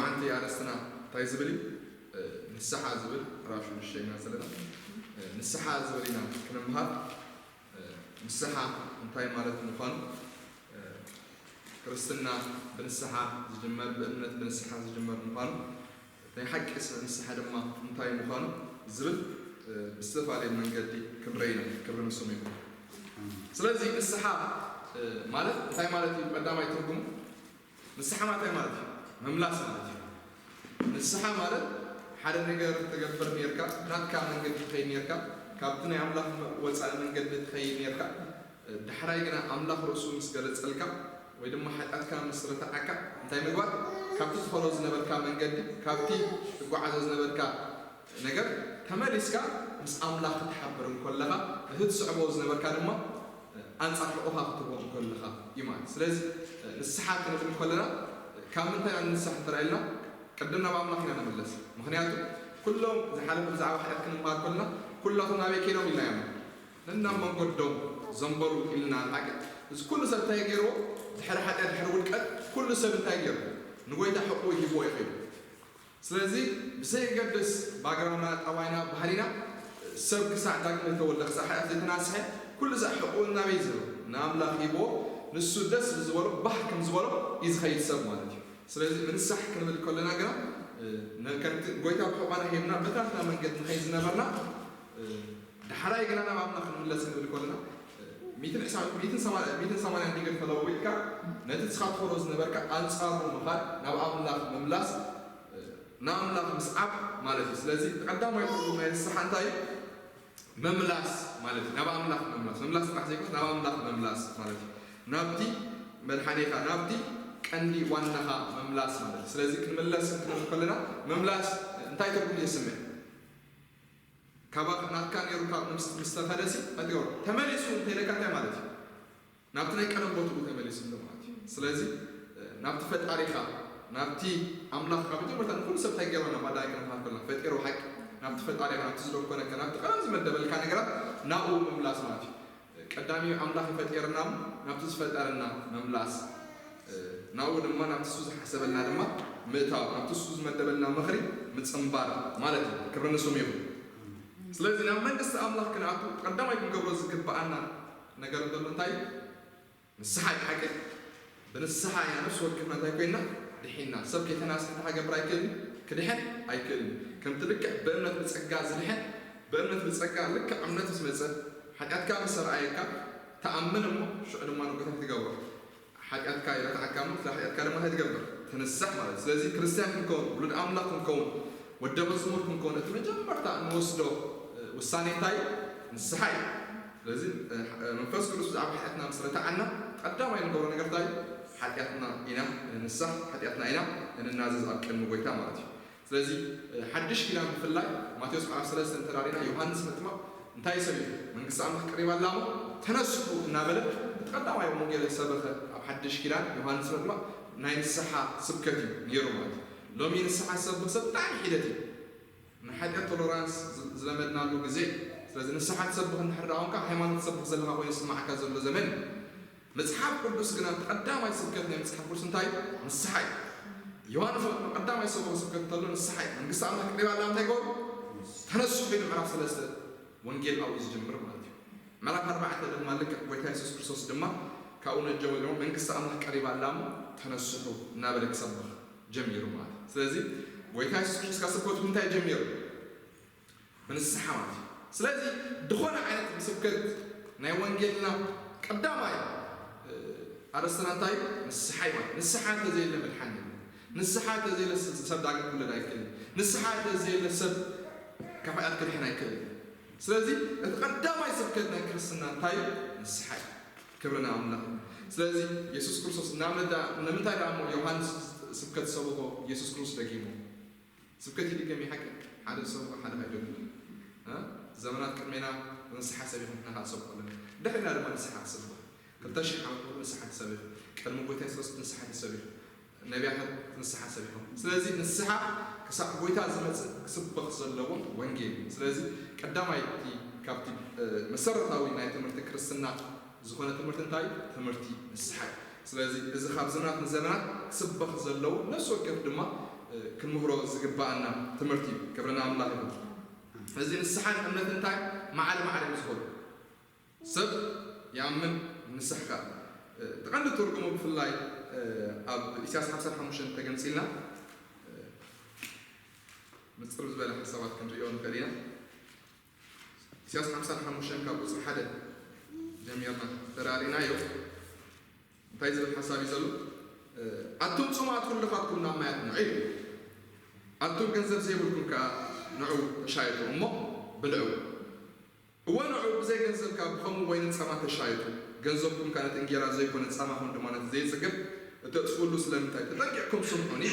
ሓንቲ ኣርእስትና እንታይ ዝብል እዩ? ንስሓ ዝብል ራሹ ንሸይና ዘለና ንስሓ ዝብል ኢና ክንምሃር። ንስሓ እንታይ ማለት ምዃኑ፣ ክርስትና ብንስሓ ዝጅመር፣ ብእምነት ብንስሓ ዝጅመር ምዃኑ፣ ናይ ሓቂ ንስሓ ድማ እንታይ ምዃኑ ዝብል ብዝተፈላለየ መንገዲ ክንረኢና። ክብሪ ንስሙ ይኹን። ስለዚ ንስሓ ማለት እንታይ ማለት እዩ? ቀዳማይ ትርጉሙ ንስሓ ማለት እንታይ ማለት እዩ? ምምላስ ማለት እዩ። ንስሓ ማለት ሓደ ነገር ትገብር ነርካ፣ ናትካ መንገዲ ትኸይድ ነርካ፣ ካብቲ ናይ ኣምላኽ ወፃኢ መንገዲ ትኸይድ ነርካ፣ ዳሕራይ ግና ኣምላኽ ርእሱ ምስ ገለጸልካ ወይ ድማ ሓጢኣትካ ምስ ርትዓካ እንታይ ምግባር? ካብቲ ትኸዶ ዝነበርካ መንገዲ፣ ካብቲ ትጓዓዞ ዝነበርካ ነገር ተመሊስካ ምስ ኣምላኽ ክትሓብር እንከለኻ፣ እቲ ትስዕቦ ዝነበርካ ድማ ኣንጻር ሕቑኻ ክትቦ እንከለኻ እዩ ማለት። ስለዚ ንስሓ ክንብል እንከለና ካብ ምንታይ ኢና ንንሳሕ እንተራኢልና ቅድም ናብ ኣምላኽ ኢና ንምለስ። ምኽንያቱ ኩሎም ዝሓለፉ ብዛዕባ ሓጢኣት ክንምሃር ከለና ኩላቶም ናበይ ከይዶም ኢልና ኢና ነናብ መንገዶም ዘንበሩ ኢልና። ሓቂ እዚ ኩሉ ሰብ እንታይ ገይርዎ? ድሕሪ ሓጢኣት ድሕሪ ውድቀት ኩሉ ሰብ እንታይ ገይሩ? ንጎይታ ሕቁ ሂቦ ይኽእል። ስለዚ ብዘይገድስ ባግራውና፣ ጠባይና፣ ባህሪና ሰብ ክሳዕ ዳግም ዝተወልደ ክሳዕ ሓጢኣት ዘይተናስሐ ኩሉ ሳዕ ሕቁ ናበይ ዝህብ ንኣምላኽ ሂቦ። ንሱ ደስ ዝበሎ ባህ ከም ዝበሎ እዩ ዝኸይድ ሰብ ማለት እዩ። ስለዚ ምንሳሕ ክንብል ከለና ግና ከምቲ ጎይታ ብሕቋና ሂብና በታትና መንገድ ንኸይ ዝነበርና ዳሕራይ ግና ናብ ኣምላኽ ክንምለስ ክንብል ከለና ሚእትን ሰማንያን ዲግሪ ተለዊጥካ ነቲ ንስኻ ትኸዶ ዝነበርካ ኣንጻሩ ምኻድ ናብ ኣምላኽ ምምላስ ንኣምላኽ ምስዓብ ማለት እዩ። ስለዚ ቀዳማይ ትርጉም ናይ ንስሓ እንታይ እዩ? ምምላስ ማለት እዩ። ናብ ኣምላኽ ምምላስ፣ ምምላስ ጥራሕ ዘይኮነስ ናብ ኣምላኽ ምምላስ ማለት እዩ። ናብቲ መድሓኒኻ፣ ናብቲ ቀንዲ ዋናኻ ምምላስ ማለት እዩ። ስለዚ ክንምለስ ክንብል ከለና ምምላስ እንታይ ትርጉም የስምዕ? ካባኻ ናትካ ነይሩ ካብ ምስ ምስ ተኸደሲ እንታይ ትገብሮ? ተመሊሱ እንተኢለካ እንታይ ማለት እዩ? ናብቲ ናይ ቀደም ቦትኡ ተመሊሱ ኣሎ ማለት እዩ። ስለዚ ናብቲ ፈጣሪኻ ናብቲ ኣምላኽ ካብ መጀመርታ ንኩሉ ሰብ እንታይ ገይርና ባዳ ኣይከነምሃር ከለና ፈጢሩ ሓቂ ናብቲ ፈጣሪኻ ናብቲ ዝደኮነካ ናብቲ ቀደም ዝመደበልካ ነገራት ናብኡ ምምላስ ማለት እዩ። ቀዳሚ ኣምላኽ ይፈጢርና ናብቲ ዝፈጠረና ምምላስ ናብኡ ድማ ናብቲ እሱ ዝሓሰበልና ድማ ምእታው ናብቲ እሱ ዝመደበልና ምኽሪ ምፅምባር ማለት እዩ። ክብሪ ንስሙ ይኹን። ስለዚ ናብ መንግስቲ ኣምላኽ ክንኣቱ ቀዳማይ ክንገብሮ ዝግብኣና ነገር እንተሎ እንታይ እዩ? ንስሓ እዩ። ሓቂ ብንስሓ ኢና ነፍሲ ወከፍና እንታይ ኮይና ድሒና። ሰብ ከይተናስሐ እንታይ ክገብር ኣይክእልን ክድሕን ኣይክእልን። ከምቲ ልክዕ ብእምነት ብፀጋ ዝድሕን ብእምነት ብፀጋ ልክዕ እምነት ምስ መፀ ሓጢኣትካ ምስ ኣርኣየካ ተኣምን እሞ ሽዑ ድማ ንጎይታ ትገብሮ ሓጢኣትካ ይረትዓካ እሞ ስለ ሓጢኣትካ ድማ እንታይ ትገብር ትንሳሕ ማለት እዩ። ስለዚ ክርስትያን ክንከውን ውሉድ ኣምላኽ ክንከውን ወደ መዝሙር ክንከውን እቲ መጀመርታ እንወስዶ ውሳኔ እንታይ ንስሓ እዩ። ስለዚ መንፈስ ቅዱስ ብዛዕባ ሓጢኣትና ምስ ረትዓና ቀዳማይ ንገብሮ ነገር እንታይ ሓጢኣትና ኢና ንንሳሕ ሓጢኣትና ኢና ንናዘዝ ኣብ ቅድሚ ጎይታ ማለት እዩ። ስለዚ ሓድሽ ኪዳን ብፍላይ ማቴዎስ ምዕራፍ ሰለስተ እንተራሪና ዮሃንስ መጥምቕ እንታይ ሰቢኹ መንግስቲ ኣምላኽ ቀሪባ ኣላ እሞ ተነስሑ እናበለ እቲ ቀዳማይ ወንጌል ሰበኸ ኣብ ሓድሽ ኪዳን ዮሃንስ መጥምቕ ናይ ንስሓ ስብከት እዩ ነይሩ ማለት እዩ። ሎሚ ንስሓ ዝሰብኽ ሰብ ብጣዕሚ ሒደት እዩ። ንሓጢኣት ቶሎራንስ ዝለመድናሉ ግዜ እዩ። ስለዚ ንስሓ ትሰብኽ እንድሕር ደኣ ኮንካ ሃይማኖት ትሰብኽ ዘለኻ ኮይኑ ዝስማዓካ ዘሎ ዘመን እዩ። መጽሓፍ ቅዱስ ግና እቲ ቀዳማይ ስብከት ናይ መጽሓፍ ቅዱስ እንታይ እዩ? ንስሓ እዩ። ዮሃንስ መጥምቕ ቀዳማይ ዝሰብኾ ስብከት እንተሎ ንስሓ እዩ። መንግስቲ ኣምላኽ ቀሪባ ኣላ እንታይ ገበሩ? ተነስሑ ኢሉ ምዕራፍ ሰለስተ ወንጌል ኣብኡ ዝጅምር ማለት እዩ። ምዕራፍ ኣርባዕተ ድማ ልክዕ ጎይታ የሱስ ክርስቶስ ድማ ካብኡ ነጀው ኢሉ መንግስቲ ኣምላኽ ቀሪባ ኣላ እሞ ተነስሑ እናበለ ክሰብኽ ጀሚሩ ማለት እዩ። ስለዚ ጎይታ የሱስ ክርስቶስ ካብ ስብከቱ እንታይ ጀሚሩ? ብንስሓ ማለት እዩ። ስለዚ ዝኾነ ዓይነት ብስብከት ናይ ወንጌልና ቀዳማይ ኣርእስትና እንታይ ንስሓ እዩ ማለት ንስሓ እንተዘየለ መድሓን የለን። ንስሓ እንተዘየለ ሰብ ዳግም ክውለድ ኣይክእልን። ንስሓ እንተዘየለ ሰብ ካብ ሓጢኣት ክድሕን ኣይክእልን። ስለዚ እቲ ቀዳማይ ስብከት ናይ ክርስትና እንታይ እዩ? ንስሓ እዩ። ክብሪ ንኣምላኽ። ስለዚ የሱስ ክርስቶስ ንኣብነት ደኣ ንምንታይ ደኣ እሞ ዮሃንስ ስብከት ዝሰበኾ የሱስ ክርስቶስ ደጊሙ ስብከት ይድገም ይሓቂ ሓደ ዝሰብኾ ሓደ ኣይደግም። ዘመናት ቅድሜና ንስሓ ሰቢኹም ንሕና ከዓ ንሰብኮ ኣለና። ድሕሪና ድማ ንስሓ ክስበኽ ክልተ ሽሕ ዓመት ሙሉ ንስሓ ተሰቢኹ። ቅድሚ ጎይታ የሱስ ንስሓ ተሰቢኹ። ነቢያት ንስሓ ሰቢሖም። ስለዚ ንስሓ ክሳዕ ጎይታ ዝመፅእ ክስበኽ ዘለዎ ወንጌል እዩ። ስለዚ ቀዳማይ እቲ ካብቲ መሰረታዊ ናይ ትምህርቲ ክርስትና ዝኾነ ትምህርቲ እንታይ ትምህርቲ ንስሓ እዩ። ስለዚ እዚ ካብ ዘመናት ንዘመናት ክስበኽ ዘለዎ ነፍሲ ወከፍ ድማ ክንምህሮ ዝግባኣና ትምህርቲ እዩ። ክብሪ ንኣምላኽ ይኹን። እዚ ንስሓን እምነት እንታይ ማዕረ ማዕረ እዩ ዝኸዱ። ሰብ ይኣምን ንስሕ ከኣ። እቲ ቀንዲ ትርጉሙ ብፍላይ ኣብ ኢሳያስ ሓምሳን ሓሙሽተን ተገምጺልና ምጽር ዝበለ ሓሳባት ክንርእዮ ንኽእል ኢና። ኢሳያስ ሓምሳን ሓሙሽተን ካብ ቁጽሪ ሓደ ጀሚርና ተራሪናዮ እንታይ ዝብል ሓሳብ እዩ ዘሎ? ኣቱም ጽሙኣት ኩልኻትኩም ናብ ማያት ንዑ እዩ። ኣቱም ገንዘብ ዘይብልኩም ከኣ ንዑ ተሻየጡ እሞ ብልዑ። እወ ንዑ ብዘይ ገንዘብካ ብኸምኡ ወይኒ ጻማ ተሻየጡ። ገንዘብኩም ከኣ ነቲ እንጌራ ዘይኮነ ጻማኹም ድማ ነቲ ዘይጽግብ እተጥፍእሉ ስለምንታይ? ተጠንቂቕኩም ስምዑኒ።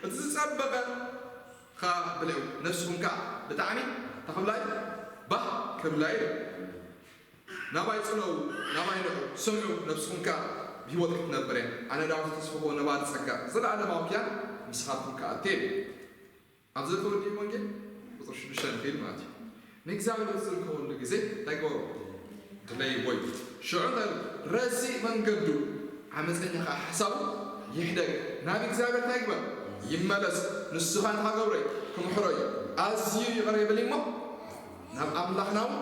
እቲ ዝጸበቐ ኸኣ ብልዑ። ነፍስኹም ከኣ ብጣዕሚ እንታይ ክብላ እዩ? ባህ ክብላ እዩ። ናባይ ጽለዉ፣ ናባይ ንዑ፣ ስምዑ፣ ነፍስኹም ከኣ ብህይወት ክትነብር እያ። ኣነ ዳዊት ተስፍኾ ነባሪ ጸጋ፣ ዘለኣለማዊ ኪዳን ምስኻትኩም ክኣቱ እየ። ኣብዚ ተወዲኡ ወንጌል ቁጽሪ ሽዱሽተ ንኽእል ማለት እዩ። ንእግዚኣብሔር ብትዝርከበሉ ግዜ እንታይ ግበሩ? ድለይዎ እዩ። ሽዑ እንታይ ኢሉ? ረሲእ መንገዱ ዓመፀኛ ኸዓ ሓሳቡ ይሕደግ። ናብ እግዚኣብሔር እንታይ ይግበር? ይመለስ። ንሱ ኸዓ እንታይ ክገብሮ እዩ? ክምሕሮ እዩ። ኣዝዩ ይቕረ ይብል እሞ ናብ ኣምላኽና እውን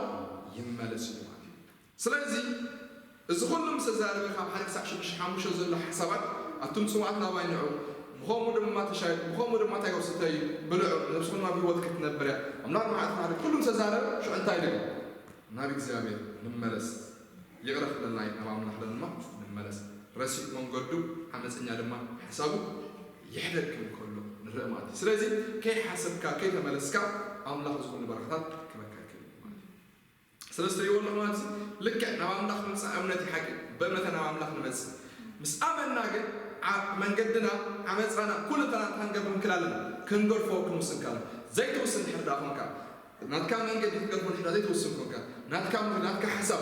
ይመለስ እዩ ማለት እዩ። ስለዚ እዚ ኹሉ ምስ ተዛረበ ካብ ሓደ ክሳዕ ሽዱሽተ ሓሙሽተ ዘሎ ሓሳባት ኣቱም ጽሙኣት ናባይ ንዑ፣ ብኸምኡ ድማ ተሻየጡ፣ ብኸምኡ ድማ እንታይ ገብር ስተዩ፣ ብልዑ፣ ነብስኹም ናብ ህይወት ክትነብር እያ። ኣምላኽ ንባዕልኻ ሓደ ኩሉ ምስ ተዛረበ ሽዑ እንታይ ኢሉ? ናብ እግዚኣብሔር ንመለስ። ይቕረ ክብለና እዩ፣ ናብ ኣምላኽ ድማ ንመለስ። ረሲእ መንገዱ ዓመፀኛ ድማ ሓሳቡ ይሕደግ ክብል ከሎ ንርኢ ማለት እዩ። ስለዚ ከይሓሰብካ ከይተመለስካ ኣምላኽ እዚ ኩሉ በረኸታት ክበካ ይክእል እዩ ማለት እዩ። ስለዚ ትሪእዎ ኣለኹም ኣብዚ ልክዕ ናብ ኣምላኽ ምምፃእ እምነት እዩ ሓቂ። ብእምነት ናብ ኣምላኽ ንመፅእ። ምስ ኣመንና ግን ዓ- መንገድና ዓመፃና ኩሉ እንተና እንታይ ክንገብር ክንክእል ኣለና? ክንገድፎ ክንውስን ከኣለና። ዘይትውስን ድሕር ደኣ ኮንካ ናትካ መንገዲ ክትገድፎ ድሕር ዘይትውስን ኮንካ ናትካ ምክር ናትካ ሓሳብ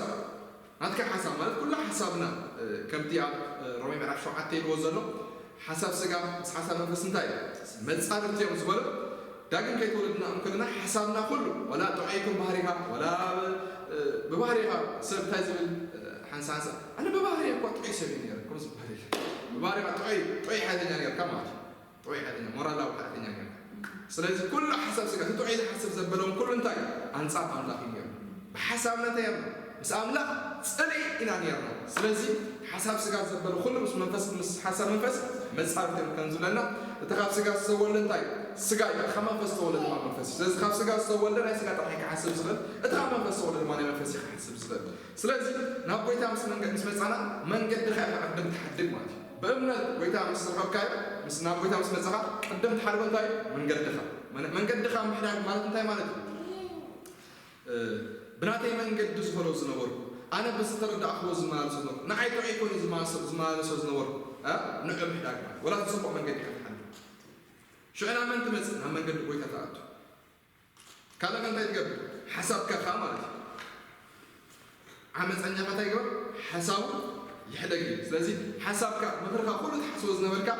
ናትካ ሓሳብ ማለት ኩሉ ሓሳብና እ፣ ከምቲ ኣብ እ፣ ሮሜ ምዕራፍ ሸውዓተ ኢልዎ ዘሎ ሓሳብ ስጋ ምስ ሓሳብ መንፈስ እንታይ እዩ? መጻርርቲ እዮም ዝበሎ። ዳግም ከይተወለድና እንከለና ሓሳብና ኩሉ ወላ ጥዑይ ይኩን ባህሪኻ ወላ እ፣ ብባህሪኻ ሰብ እንታይ ዝብል እ፣ ሓንሳ ሓንሳ ኣነ ብባህሪ እኳ ጥዑይ ሰብ እዩ ነይረ ከም ዝበሃል የለ። ብባህሪኻ ጥዑይ ጥዑይ ሓይለኛ ነርካ ማለት እዩ። ጥዑይ ሓይለኛ ሞራላዊ ሓይለኛ ነርካ። ስለዚ ኩሉ ሓሳብ ስጋ እቲ ጥዑይ ዝሓስብ ዘበለውን ኩሉ እንታይ ኣንጻር ኣምላኽ እዩ ነይሩ። ብሓሳብና እንታይ ኢና? ምስ ኣምላኽ ጽልኢ ኢና ነርና። ስለዚ ሓሳብ ስጋ ዘበለ ኩሉ ምስ መንፈስ ምስ ሓሳብ መንፈስ መጻርፍቲ እዮም ከም ዝብለና እቲ ካብ ስጋ ዝተወልደ እንታይ ስጋ እዩ፣ ካብ መንፈስ ዝተወልደ ድማ መንፈስ እዩ። ስለዚ ካብ ስጋ ዝተወልደ ናይ ስጋ ጥራሕ ክሓስብ ዝኽእል፣ እቲ ካብ መንፈስ ዝተወልደ ድማ ናይ መንፈስ እዩ ክሓስብ ዝኽእል። ስለዚ ናብ ጎይታ ምስ መንገድ ምስ መጻና መንገድኻ ኢኻ ቅድም ትሓድግ ማለት እዩ። ብእምነት ጎይታ ምስ ረኸብካዮ ምስ ናብ ጎይታ ምስ መጻኻ ቅድም ትሓድጎ እንታይ እዩ? መንገድኻ። መን- መንገድኻ ምሕዳግ ማለት እንታይ ማለት እዩ? እ፣ ብናተይ መንገዲ ዝኸዶ ዝነበርኩ ኣነ ብዝተረዳእክዎ ዝመላለሶ ዝነበርኩ ንዓይ ጥዑይ ኮይኑ ዝመላለሶ ዝመላለሶ ዝነበርኩ እ፣ ንዑ ምሕዳግ ማለት ወላ እቲ ጽቡቕ መንገዲ ኢኻ ትሓድግ። ሽዑ ናብ መን ትመጽእ? ናብ መንገዲ ጎይታ ትኣቱ። ካልእ ከ እንታይ ትገብር? ሓሳብካ ከኣ ማለት እዩ። ዓመፀኛ ከ እንታይ ይገብር? ሓሳቡ ይሕደግ እዩ። ስለዚ ሓሳብካ ምኽርካ ኩሉ ትሓስቦ ዝነበርካ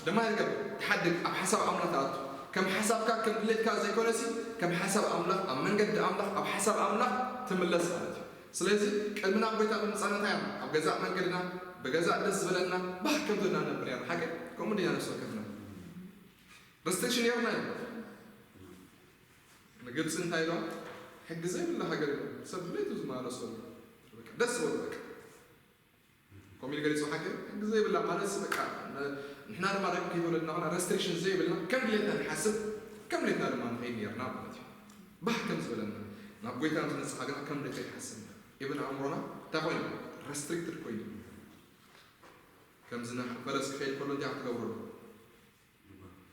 ድማ ይገብር ትሓድግ ኣብ ሓሳብ ኣምላኽ ትኣቱ። ከም ሓሳብካ ከም ድሌትካ ዘይኮነሲ ከም ሓሳብ ኣምላኽ ኣብ መንገዲ ኣምላኽ ኣብ ሓሳብ ኣምላኽ ትምለስ ማለት እዩ። ስለዚ ቅድሚ ናብ ጎይታ ብምጻና እንታይ ኢና ኣብ ገዛእ መንገድና ብገዛእ ደስ ዝበለና ባህ ከም ዘለና ነብር ኢና። ሓቂ ከምኡ ዲና ነፍሲ ወከፍና ረስትሪክሽን ነርና እዩ። ንግብፂ እንታይ ኢሎም ሕጊ ዘይብላ ሃገር ኢሎም ሰብ ድሌቱ ዝመላለሰሉ በቃ ደስ ዝበሉ በቃ ከምኡ ኢሉ ገሊፁ ሓኪም ሕጊ ዘይብላ ማለት በቃ ንሕና ድማ ደቂ ከይተወለድና ኮና ረስትሪክሽን ዘይብልና ከም ድሌትና ንሓስብ ከም ድሌትና ድማ ንኸይድ ነርና ማለት እዩ። ባህ ከም ዝበለና ናብ ጎይታ ምስ ነፅኻ ግና ከም ድሌት ኣይትሓስብ ኢብን ኣእምሮና እንታይ ኮይኑ ረስትሪክትድ ኮይኑ ከምዚ ፈረስ ክኸይድ ከሎ እንታይ ክትገብረሉ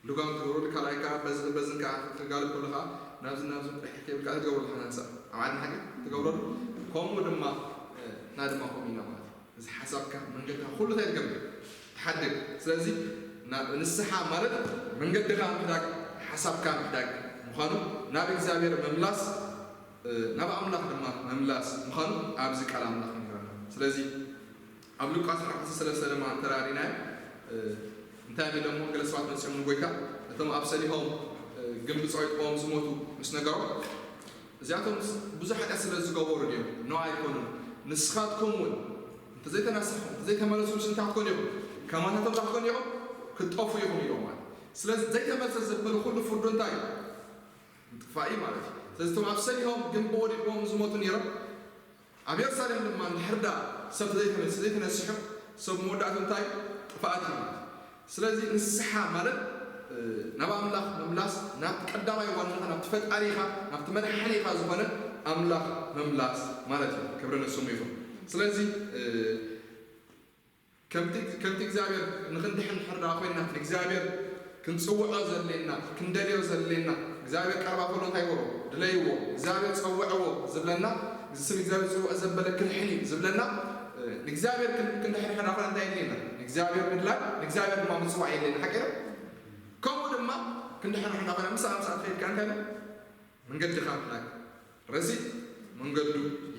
ልጓም ትገብረሉ ካልኣይ ከዓ በዝን በዝን ከዓ ክትጋልብ ከለካ ናብዚ ናብዚ ቁሕ ከይብል ከዓ ትገብረሉ ሓናንሳ ኣብ ዓድና ሓቂ ትገብረሉ ከምኡ ድማ እና ድማ ከምኡ ኢና ማለት እዩ እዚ ሓሳብካ መንገድካ ኩሉ እንታይ ትገብር ትሓድግ ስለዚ ንስሓ ማለት መንገድካ ምሕዳግ ሓሳብካ ምሕዳግ ምኳኑ ናብ እግዚኣብሔር ምምላስ ናብ ኣምላኽ ድማ ምምላስ ምዃኑ ኣብዚ ቃል ኣምላኽ ይነግረና። ስለዚ ኣብ ሉቃስ ምዕራፍ ዓሰርተ ሰለስተ ድማ እንተ ርኢናዮ እንታይ ኢሎሞ ገለ ሰባት መጺኦም ንጎይታ ነቶም ኣብ ሰሊሆም ግንቢ ጸቒጥዎም ዝሞቱ ምስ ነገሮም እዚኣቶም ብዙሕ ሓጢኣት ስለ ዝገበሩ ድዮም? ኖ ኣይኮኑን። ንስኻትኩም እውን እንተዘይተናሳሕኩም፣ እንተዘይተመለስኩም እንታይ ክትኮኑ ኢኹም? ከማናቶም እንታይ ክትኮኑ ኢኹም? ክትጠፉ ኢኹም ኢሎም ማለት። ስለዚ ዘይተመልሰ ዘበለ ኩሉ ፍርዱ እንታይ እዩ? ምጥፋእ እዩ ማለት እዩ። ስለዚ እቶም ኣብ ሰሊሆም ግንቢ ወዲቕዎም ዝሞቱ ነይሮም። ኣብ የሩሳሌም ድማ እንድሕር ደኣ ሰብ ዘይተመልሰ፣ ዘይተነስሑ፣ ሰብ መወዳእቱ እንታይ እዩ? ጥፍኣት እዩ ማለት እዩ። ስለዚ ንስሓ ማለት ናብ ኣምላኽ ምምላስ፣ ናብቲ ቀዳማይ ዋናኻ፣ ናብቲ ፈጣሪኻ፣ ናብቲ መድሓኒኻ ዝኾነ ኣምላኽ ምምላስ ማለት እዩ። ክብሪ ንስሙ ይኹን። ስለዚ ከምቲ እግዚኣብሔር ንኽንድሕን እንድሕር ደኣ ኮይና ንእግዚኣብሔር ክንጽውዖ ዘድልየና፣ ክንደልዮ ዘድልየና፣ እግዚኣብሔር ቀረባ ከሎ እንታይ ይበሎ? ድለይዎ፣ እግዚኣብሔር ጸውዕዎ ዝብለና፣ እዚ ስም እግዚኣብሔር ጽውዖ ዘበለ ክድሕን እዩ ዝብለና። ንእግዚኣብሔር ክንድሕን እንድሕር ደኣ ኮይና እንታይ የድልየና? ንእግዚኣብሔር ምድላይ፣ ንእግዚኣብሔር ድማ ምጽዋዕ የድልየና። ሓቂ ዶ? ከምኡ ድማ ክንድሕን እንድሕር ደኣ ኮይና ምሳእ ምሳእ ትኸይድ ከኣ እንታይ መንገድኻ ምሕላግ። ረሲእ መንገዱ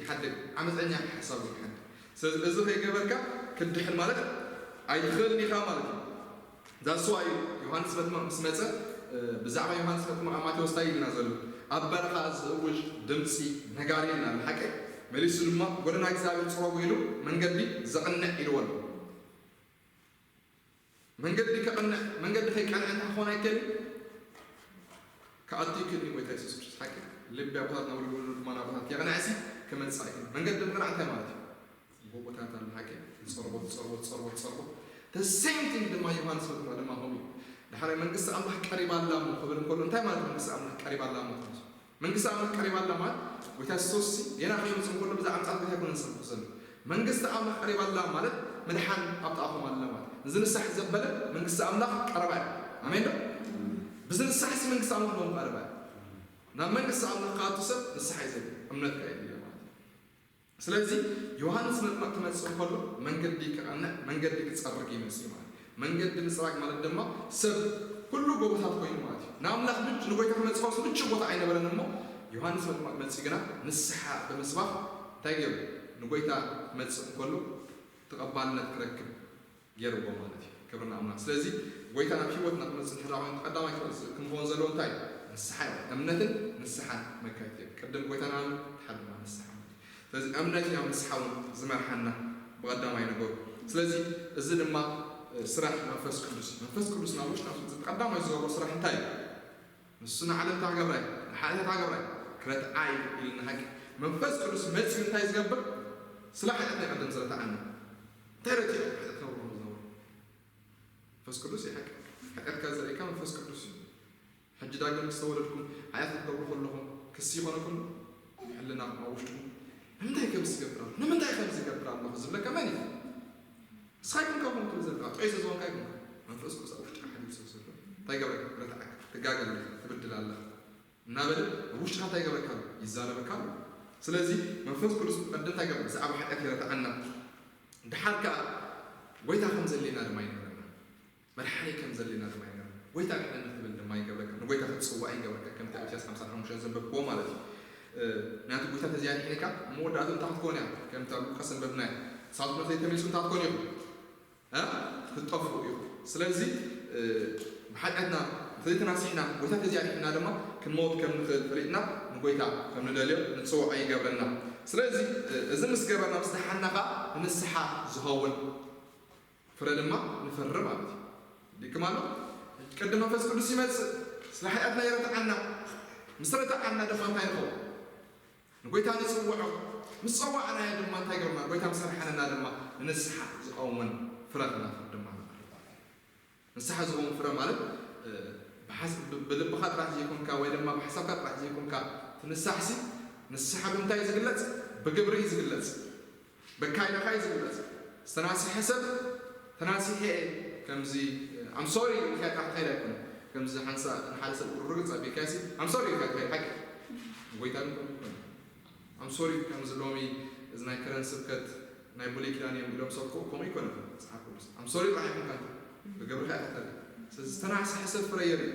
ይሓድግ፣ ዓመፀኛ ሓሳቡ ይሓድግ። ስለዚ እዚ ከይገበርካ ክትድሕን ማለት ኣይትኽእልን ኢኻ ማለት እዩ። ዛስዋ እዩ ዮሃንስ መጥምቕ ምስ መፀ፣ ብዛዕባ ዮሃንስ መጥምቕ ኣብ ማቴዎስ እንታይ ኢልና ዘሎ? ኣብ በረኻ ዝእውጅ ድምፂ ነጋሪ ኢልና ኣሎ። ሓቂ? መሊሱ ድማ ጎደና እግዚኣብሔር ፅረጉ ኢሉ መንገዲ ዘቕንዕ ኢልዎ ኣሎ። መንገዲ ከቕንዕ፣ መንገዲ ከይቀንዐ እንታይ ክኾን ኣይከልን? ክኣቱ ይክእል እዩ ጎይታ የሱስ ክርስቶስ። ሓቂ ልቢ ኣቦታት ናብ ልቡ ድማ ኣቦታት የቕንዐሲ ክመጽእ ኣይክእል። መንገዲ ምቕናዕ እንታይ ማለት እዩ? ጎቦታት ኣሎ። ሓቂ ትጸርቦ ትጸርቦ ትጸርቦ ትጸርቦ። The same thing ድማ ዮሃንስ መጥምቕ ድማ ከምኡ እዩ። ድሓር መንግስቲ ኣምላኽ ቀሪባ ኣላ እሞ ክብል እንከሎ እንታይ ማለት መንግስቲ ኣምላኽ ቀሪባ ኣላ እሞ ትብል? መንግስቲ ኣምላኽ ቀሪባ ኣላ ማለት ጎይታ የሱስ ገና ከይመጽእ እንከሎ ብዛዕባ ምጽኣት ጎይታ ኣይኮነን ዝሰብኽ ዘሎ። መንግስቲ ኣምላኽ ቀሪባ ኣላ ማለት ምድሓን ኣብ ጥቓኹም ኣላ ማለት። እዚ ንስሓ ዘበለ መንግስቲ ኣምላኽ ቀረባ እያ። ኣሜን ዶ? ብዚ ንስሓ ሲ መንግስቲ ኣምላኽ ሎም ቀረባ እያ። ናብ መንግስቲ ኣምላኽ ክኣቱ ሰብ ንስሓ እዩ ዘድልዮ፣ እምነት ከኣ የድልዮ ማለት እዩ። ስለዚ ዮሃንስ መጥምቕ ክመጽእ እንከሎ መንገዲ ክቐንዕ፣ መንገዲ ክጸርግ እዩ መጺኡ ማለት እዩ። መንገዲ ምጽራግ ማለት ድማ ሰብ ኩሉ ጎቦታት ኮይኑ ማለት እዩ። ንኣምላኽ ምቹ፣ ንጎይታ ክመጽእ ከሎስ ምቹ ቦታ ኣይነበረን እሞ ዮሃንስ መጥምቕ መጺኡ ግና ንስሓ ብምስባኽ እንታይ ገይሩ? ንጎይታ ክመጽእ እንከሎ ተቐባልነት ክረክብ ገይርዎ ማለት እዩ። ክብሪ ንኣምላኽ። ስለዚ ጎይታ ናብ ህይወትና ክመጽእ እንድሕር ኮይኑ ቀዳማይ ክመጽእ ክንኸውን ዘለዎ እንታይ እዩ? ንስሓ እዩ። እምነትን ንስሓን መካየድቲ እዮም። ቅድም ጎይታ ንኣምን ድሓር ድማ ንስሓ ማለት እዩ። ስለዚ እምነት እዩ ናብ ንስሓ እውን ዝመርሓና ብቐዳማይ ነገሩ። ስለዚ እዚ ድማ ስራሕ መንፈስ ቅዱስ እዩ። መንፈስ ቅዱስ ናብ ውሽጥና ክመጽእ ቀዳማይ ዝገብሮ ስራሕ እንታይ እዩ? ንሱ ንዓለም እንታይ ክገብራ እዩ? ንሓጢኣት እንታይ ክገብራ እዩ? ክረትዓ እዩ ኢልና ሓቂ። መንፈስ ቅዱስ መጺኡ እንታይ ዝገብር? ስለ ሓጢኣትና እዩ ቀደም ዝረትዓና። እንታይ ረቲዑ? ሓጢኣት ክነብሮ ዝነበሩ። መንፈስ ቅዱስ እዩ ሓቂ። ሓጢኣትካ ዘርእየካ መንፈስ ቅዱስ እዩ። ሕጂ ዳግም ምስ ተወለድኩም ሓጢኣት ክትገብሩ ከለኹም ክሲ ይኾነኩም? ሕልናኹም ኣብ ውሽጥኩም ንምንታይ ከምዚ ይገብር ኣሎ? ንምንታይ ከምዚ ይገብር ኣለኹ ዝብለካ መን እዩ? ንስኻ ኣይኮንካ ከምኡ ትብል ዘለኻ፣ ጥዑይ ስለ ዝኾንካ ኣይኮንካ። መንፈስ ቅዱስ ኣብ ውሽጥካ ሓዲሩ ስለ ዘሎ እንታይ ይገብረካ? ክረትዓካ፣ ትጋገ ኣለኻ፣ ትብድል ኣለኻ እናበለ ኣብ ውሽጥካ እንታይ ይገብረካ ኣሎ? ይዛረበካ ኣሎ። ስለዚ መንፈስ ቅዱስ ብቐደም እንታይ ይገብር? ብዛዕባ ሓጢኣት ይረትዓና። ድሓር ከኣ ጎይታ ከም ዘድልየና ድማ ይነግረና። መድሓኒ ከም ዘድልየና ድማ ይነግረና። ጎይታ ድሓን ክትብል ድማ ይገብረካ። ንጎይታ ክትጽዋዕ ይገብረካ። ከምቲ ኣብ ኢሳያስ ሓምሳን ሓሙሽተን ዘንበብክዎ ማለት እዩ። እ፣ ምክንያቱ ጎይታ ተዘይኣድሒንካ መወዳእቱ እንታይ ክትከውን እያ? ከምቲ ኣብ ሉቃስ ዘንበብናዮ። ሳልስነት ዘይተመሊሱ እንታይ ክትከውን ኢኹም? እ? ክትጠፍኡ ኢኹም። ስለዚ፣ እ፣ ብሓጢኣትና እንተዘይተናሲሕና፣ ጎይታ ተዘይኣድሒንና ድማ ክንመውት ከም ንኽእል ፈሊጥና ንጎይታ ከም ንደልዮ ንጽውዖ ይገብረና። ስለዚ፣ እ፣ እዚ ምስ ገበርና፣ ምስ ደሓንና ኸኣ ንንስሓ ዝኸውን ፍረ ድማ ንፈሪ ማለት እዩ። ድክም ኣሎ። ቅድም መንፈስ ቅዱስ ይመጽእ፣ ስለ ሓጢኣትና ይረትዓና። ምስ ረትዓና ድማ እንታይ ንኸውን? ንጎይታ ንጽውዖ። ምስ ጸዋዕናዮ ድማ እንታይ ገብርና? ጎይታ ምስ ኣድሓነና ድማ ንንስሓ ዝኸውን ፍረ ክነፍሪ ድማ ንኽእል። ንስሓ ዝኸውን ፍረ ማለት፣ እ፣ ብሓስ-፣ ብ-፣ ብልብኻ ጥራሕ ዘይኮንካ ወይ ድማ ብሓሳብካ ጥራሕ ዘይኮንካ ትንሳሕሲ፣ ንስሓ ብምንታይ እዩ ዝግለጽ? ብግብሪ እዩ ዝግለጽ። በካይዳኻ እዩ ዝግለጽ። ዝተናስሐ ሰብ ተናሲሐ እየ ከምዚ፣ I'm sorry ኢልካ ጥራሕ ትኸይድ ኣይኮነን። ከምዚ ሓንሳ ንሓደ ሰብ ርግጽ ኣቢልካሲ፣ I'm sorry ኢልካ ትኸይድ ሓቂ። ጎይታ ግን ከምኡ ኣይኮነን። I'm sorry ከምዚ ሎሚ እዚ ናይ ከረን ስብከት ናይ ብሉይ ኪዳን እዮም ኢሎም ሰብኩ ከምኡ ኣይኮነን መጽሓፍ ቅዱስ። I'm sorry ጥራሕ ኣይኮንካ ብግብርኻ ኢኻ ተርኢ። ስለዚ ዝተናስሐ ሰብ ፍረ የርኢ።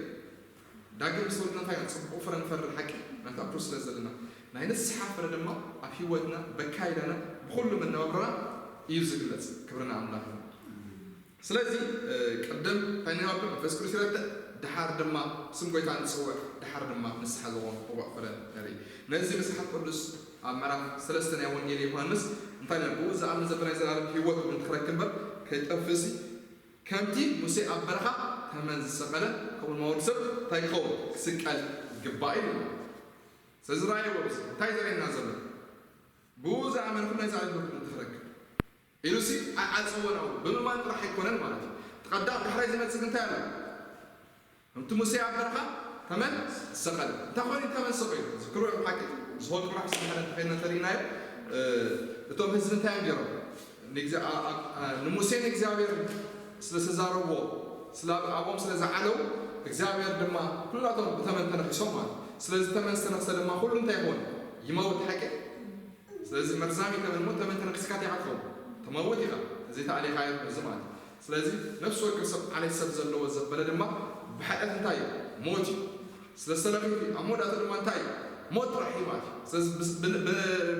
ዳግም ምስ ወድና እንታይ ጽቡቕ ፍረ ንፈሪ ሓቂ ናብቲ ኣብ ክርስቶስ ስለ ዘለና። ናይ ንስሓ ፍረ ድማ ኣብ ህይወትና፣ በካይዳና፣ ብኹሉ መነባብሮና እዩ ዝግለጽ። ክብሪ ንኣምላኽ ይኹን። ስለዚ፣ እ፣ ቅድም እንታይ ንገብር? መንፈስ ቅዱስ ይረትዕ፣ ድሓር ድማ ስም ጎይታ ንጽውዕ፣ ድሓር ድማ ንስሓ ዝኾን ቅቡዕ ፍረ ንርኢ። ነዚ መጽሓፍ ቅዱስ ኣብ ምዕራፍ ሰለስተ ናይ ወንጌል ዮሃንስ እንታይ ኢሉ? ብኡ ዝኣምን ዘበናይ ዘላለም ህይወት እውን ክረክብ እምበር ከይጠፍእሲ፣ ከምቲ ሙሴ ኣብ በረኻ ተመን ዝሰቐለ፣ ከምኡ ድማ ወዲ ሰብ እንታይ ክኸውን? ክስቀል ይግባእ ኢሉ። ስለዚ ራእይዎ፣ እዚ እንታይ ዘርእየና ዘሎ? ብኡ ዝኣመነ ኩሉ ናይ ዘላለም ህይወት ክረክብ ኢሉሲ ኣይዓጸወን። ኣብኡ ብምእማን ጥራሕ ኣይኮነን ማለት እዩ። እቲ ቀዳም ዳሕራይ ዝመጽእ ግን እንታይ ኣሎ? ከምቲ ሙሴ ኣብ በረኻ ተመን ዝሰቐለ። እንታይ ኮይኑ ተመን ሰቒሉ? ዝክሩ እዮም ሓቂ። ዝሆል ምዕራፍ ሰለስተ እንተኸይድና እንተሪእናዮ፣ እ፣ እቶም ህዝቢ እንታይ እዮም ገይሮም? ንእግዚኣ-፣ ኣ-፣ ኣ-፣ ንሙሴ ንእግዚኣብሔር ስለ ዝተዛረብዎ፣ ስለ ኣብ-፣ ኣብኦም ስለ ዝዓለው፣ እግዚኣብሔር ድማ ኩላቶም ብተመን ተነኺሶም ማለት እዩ። ስለዚ ተመን ዝተነኽሰ ድማ ኩሉ እንታይ ይኸውን? ይመውት። ሓቂ። ስለዚ መርዛሚ ተመን እሞ ተመን ተነኺስካ እንታይ ኢኻ ትኸውን? ትመውት ኢኻ። እዚ ተኣሊኻዮ እዚ ማለት እዩ። ስለዚ ነፍሲ ወከፍ ሰብ ዓሌት ሰብ ዘለዎ ዘበለ ድማ ብሓጢኣት እንታይ እዩ? ሞት እዩ። ስለ ዝተለኺ ኣብ መወዳእታ ድማ እንታይ እዩ? ሞት ጥራሕ እዩ ማለት እዩ። ስለዚ ብስ-፣ ብ-፣ ብ-፣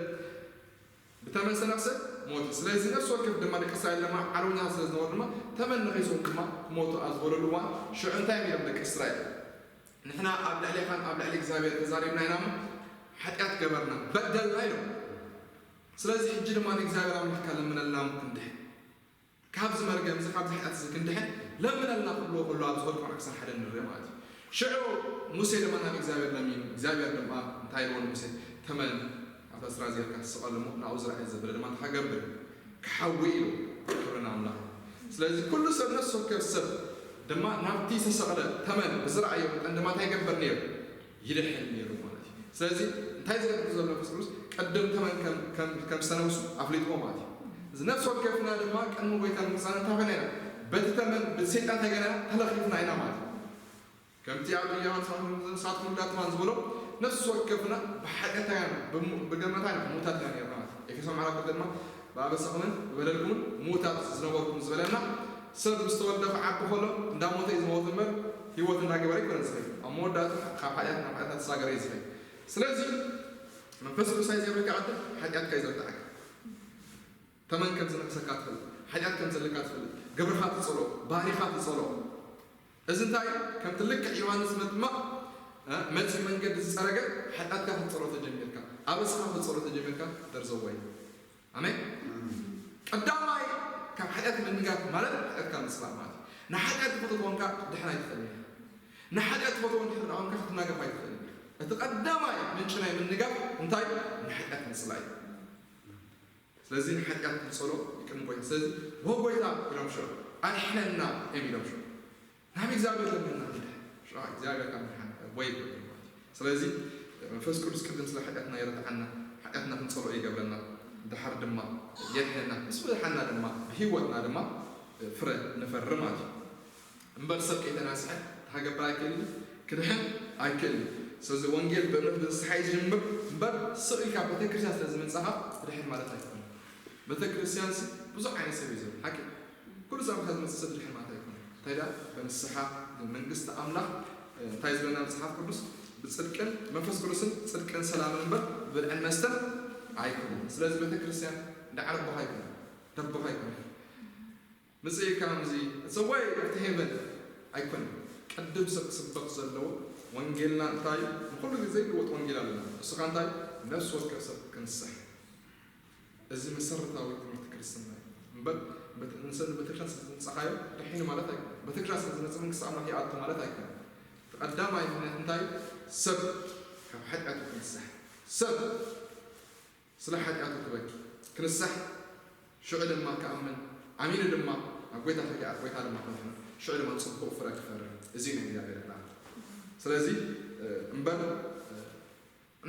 ብተመን ዝተነኽሰ ሞት እዩ። ስለዚ ነፍሲ ወከፍ ድማ ደቂ እስራኤል ድማ ዓለውኛታት ስለ ዝነበሩ ድማ ተመን ነኺሶም ድማ ክሞቱ ኣብ ዝበለሉ እዋን ሽዑ እንታይ እዮም ኢሎም ደቂ እስራኤል? ንሕና ኣብ ልዕሌኻን ኣብ ልዕሊ እግዚኣብሔር ተዛሪብና ኢና እሞ ሓጢኣት ገበርና፣ በደልና ኢሎም። ስለዚ ሕጂ ድማ ንእግዚኣብሔር ኣምላኽካ ለምነልና እሞ ክንድሕን። ካብዚ መርገም እዚ፣ ካብዚ ሓጢኣት እዚ ክንድሕን ለምነልና ክብልዎ ከለዉ ኣብ ዝኸድኩ ክሳብ ሓደ ንርኢ ማለት እዩ። ሽዑ ሙሴ ድማ ናብ እግዚኣብሔር ለሚኑ፣ እግዚኣብሔር ድማ እንታይ ኢልዎ ንሙሴ? ተመን ኣብታ ስራዝ ጌርካ ስቐል እሞ ናብኡ ዝረኣየ ዘበለ ድማ እንታይ ክገብር? ክሓዊ ኢሉ። ክብሪ ንኣምላኽ። ስለዚ ኩሉ ሰብ፣ ነፍሲ ወከፍ ሰብ ድማ ናብቲ ዝተሰቕለ ተመን ብዝረኣዮ መጠን ድማ እንታይ ይገብር ነይሩ? ይድሕን ነይሩ ማለት እዩ። ስለዚ እንታይ ዝገብር ዘሎ መንፈስ ቅዱስ? ቅድም ተመን ከም፣ ከም፣ ከም ዝተነሱ ኣፍሊጥዎ ማለት እዩ። እዚ ነፍሲ ወከፍና ድማ ቅድሚ ጎይታ ንምጻን እንታይ ኮይና ኢና? በቲ ተመን፣ በቲ ሰይጣን እንታይ ገና ተለኺፍና ኢና ማለት እዩ። ከምቲ ኣብ ዮሃንስ ንሳትኩም እንዳትማን ዝበሎ፣ ነፍሲ ወከፍና ብሓጢኣትና ኢና፣ ብሙ-፣ ብገመታ ኢና፣ ምዉታት ኢና ነርና ማለት እዩ። ኤፌሶን ምዕራፍ ክልተ ድማ ብኣበሳኹምን ብበደልኩምን ምዉታት ዝነበርኩም ዝበለና፣ ሰብ ምስ ተወልደ ክዓቢ ከሎ እንዳሞተ እዩ ዝመውት እምበር፣ ህይወት እንዳገበረ ኣይኮነን ዝኸይድ። ኣብ መወዳእታ ካብ ሓጢኣት ናብ ሓጢኣት እንዳተሳገረ እዩ ዝኸይድ። ስለዚ መንፈስ ቅዱስ እንታይ ዝገብረካ? ቅድም ሓጢኣትካ እዩ ዘርትዓካ። ተመን ከም ዝነኽሰካ ትፈልጥ፣ ሓጢኣት ከም ዘለካ ትፈልጥ፣ ግብርኻ ትጸልኦ፣ ባህሪኻ ትጸልኦ። እዚ እንታይ እዩ? ከምቲ ልክዕ ዮሃንስ መጥምቕ፣ እ፣ መጺኡ መንገዲ ዝጸረገ፣ ሓጢኣትካ ክትጸልኦ ተጀሚርካ፣ ኣበሳኻ ክትጸልኦ ተጀሚርካ፣ there's a way። ኣሜን። ቀዳማይ ካብ ሓጢኣት ምንጋፍ ማለት ሓጢኣትካ ምጽላእ ማለት እዩ። ንሓጢኣት ትፈትዎ እንኳ ክትድሕን ኣይትኽእልን ኢኻ። ንሓጢኣት ትፈትዎ እንድሕር ደኣ ኮንካ ክትናገፍ ኣይትኽእልን ኢኻ። እቲ ቀዳማይ ምንጪ ናይ ምንጋፍ እንታይ? ንሓጢኣት ምጽላይ እዩ። ስለዚ ንሓጢኣት ክንጸሎ ይቅድም ጎይታ። ስለዚ "ዎ ጎይታ" ኢሎም ሽዑ፣ "ኣድሕነና" እዮም ኢሎም ሽዑ። ናብ እግዚኣብሔር ለምንና ንድሕን። ሽዑ እግዚኣብሔር ካብ ምድሓን ወይ ይብል ማለት እዩ። ስለዚ መንፈስ ቅዱስ ቅድም ስለ ሓጢኣትና የረትዓና፣ ሓጢኣትና ክንጸሎ ይገብረና፣ ድሓር ድማ የድሕነና። ምስ ምድሓና ድማ ብህይወትና ድማ ፍረ ንፈሪ ማለት እዩ። እምበር ሰብ ከይተናስሐ ክገብር ኣይክእልን፣ ክድሕን ኣይክእልን። ስለዚ ወንጌል ብእምነት ብንስሓ ይጅምር እምበር ስቕ ኢልካ ቤተክርስትያን ስለ ዝመጻኻ ትድሕን ማለት ኣይኮነን። ቤተክርስትያንሲ ብዙሕ ዓይነት ሰብ እዩ ዘሎ። ሓቂ ኩሉ ሰብ ካብ ዝመጽእ ሰብ ድሕን ማለት ኣይኮነን። እንታይ ደኣ ብንስሓ መንግስቲ ኣምላኽ፣ እ፣ እንታይ ዝብለና መጽሓፍ ቅዱስ? ብጽድቅን መንፈስ ቅዱስን ጽድቅን ሰላምን እምበር ብብልዕን መስተን ኣይኮነን። ስለዚ ቤተክርስትያን እንዳ ዓረቦኻ ኣይኮነን፣ ደቦኻ ኣይኮነን። ምጽእ ኢልካ ከምዚ፣ "It's a way to heaven" ኣይኮነን። ቅድም ሰብ ክስበኽ ዘለዎ ወንጌልና እንታይ እዩ? ንኹሉ ግዜ ዝልወጥ ወንጌል ኣለና። ንሱ ኸኣ እንታይ? ነፍሲ ወከፍ ሰብ ክንስሕ። እዚ መሰረታዊ ትምህርቲ ክርስትና እዩ። እምበር፣ በት-፣ ንሰብ ንቤተክርስትያን ስለ ዝመጻኻዮ ድሒኑ ማለት ኣይኮነን። ቤተክርስትያን ስለ ዝመጸ መንግስቲ ኣምላኽ ይኣቱ ማለት ኣይኮነን። እቲ ቀዳማይ ምኽንያት እንታይ እዩ? ሰብ ካብ ሓጢኣቱ ክንስሕ። ሰብ ስለ ሓጢኣቱ ክበኪ፣ ክንሳሕ፣ ሽዑ ድማ ክኣምን፣ ኣሚኑ ድማ ናብ ጎይታ ከይኣት፣ ጎይታ ድማ ክድሕኖ፣ ሽዑ ድማ ጽቡቕ ፍረ ክፈሪ። እዚ እዩ ናይ እግዚኣብሔር ቃል። ስለዚ፣ እ፣ እምበር፣ እ፣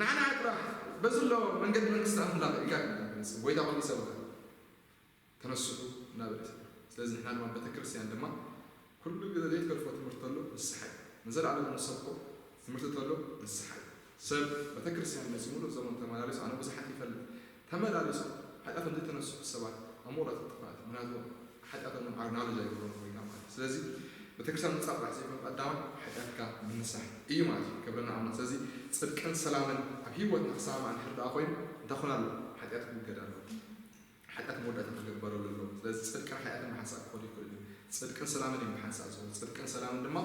ንዓና ጥራሕ በዚ ኣሎ መንገዲ መንግስቲ ኣምላኽ ኢልካ ኣይኮንካን ትመጽእ። ጎይታ ኾይኑ ይሰብኻ። ተነስሑ እናበለ እዩ። ስለዚ ንሕና ድማ ቤተክርስትያን ድማ ኩሉ ግዜ ዘይትገድፎ ትምህርቲ ተሎ ንስሓ እዩ። ንዘለኣለም ንሰብኮ ትምህርቲ ተሎ ንስሓ እዩ። ሰብ ቤተክርስትያን መፂኡ ሙሉእ ዘመኑ ተመላሊሱ፣ ኣነ ብዙሓት ይፈልጥ፣ ተመላሊሶም ሓጢኣቶም ዘይተነስሑ ሰባት ኣብ ምቑራፅ ጥፋኣት። ምክንያቱ ሓጢኣቶም ኣብ ናውለጅ ኣይገብሮም ኮይና ማለት እዩ። ስለዚ ቤተክርስትያን ምፃእ ጥራሕ ዘይኮነ ቀዳማይ ሓጢኣትካ ምንሳሕ እዩ ማለት እዩ። ክብሪ ንኣምላኽ። ስለዚ ፅድቅን ሰላምን ኣብ ህይወትና ክሰማማዕ እንድሕር ደኣ ኮይኑ እንታይ ክኾን ኣለዎ? ሓጢኣት ክውገድ ኣለዎ። ሓጢኣት መወዳእታ ክግበረሉ ኣለዎ። ስለዚ ጽድቅን ሓጢኣትን ብሓንሳእ ክኸዱ ይኽእሉ እዮም። ጽድቅን ሰላምን እዮም ብሓንሳእ ዝኸዱ። ጽድቅን ሰላምን ድማ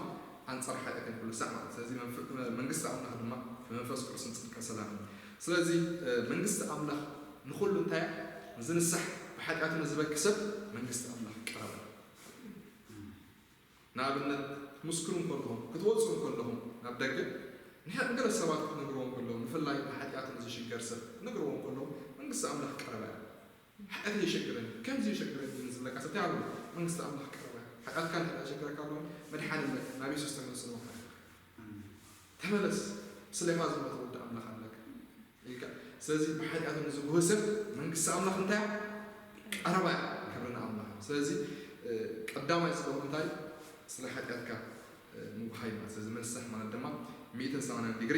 ኣንጻር ሓጢኣት ኩሉ ሳዕ ማለት። ስለዚ መንፈ-፣ መንግስቲ ኣምላኽ ድማ ብመንፈስ ቅዱስን ጽድቅን ሰላምን። ስለዚ፣ እ፣ መንግስቲ ኣምላኽ ንኹሉ እንታይ እያ? ንዝንሳሕ፣ ብሓጢኣቱ ንዝበኪ ሰብ መንግስቲ ኣምላኽ ቀረበ። ንኣብነት፣ ክትምስክሩ እንከለኹም፣ ክትወጹ እንከለኹም ናብ ደገ፣ ንሐ-፣ ንገለ ሰባት ክትነግርዎም ከለኹም፣ ብፍላይ ብሓጢኣቱ ንዝሽገር ሰብ ክትነግርዎም ከለኹም፣ መንግስቲ ኣምላኽ ቀረባ እያ። ሓጢኣት የሸግረኒ፣ ከምዚ የሸግረኒ እዩ ዝብለካ ሰብ እንታይ ኣሎ? መንግስቲ ኣምላኽ ቀረባ እያ። ሓጢኣትካ እንድሕር የሸግረካ ኣሎ፣ መድሓኒ ኣለካ፣ ናብ የሱስ ተመለስ ኣለካ። ተመለስ፣ ስሌኻ ዝሞተ ወዲ ኣምላኽ ኣለካ ኢልካ። ስለዚ ብሓጢኣቱ ንዝጉህ ሰብ መንግስቲ ኣምላኽ እንታይ እያ? ቀረባ እያ። ክብሪ ንኣምላኽ። ስለዚ፣ እ፣ ቀዳማይ ዝገብሮ እንታይ? ስለ ሓጢኣትካ፣ እ፣ ምጉሃይ ማለት። ስለዚ ምንሳሕ ማለት ድማ ሚእትን ሰማንያን ዲግሪ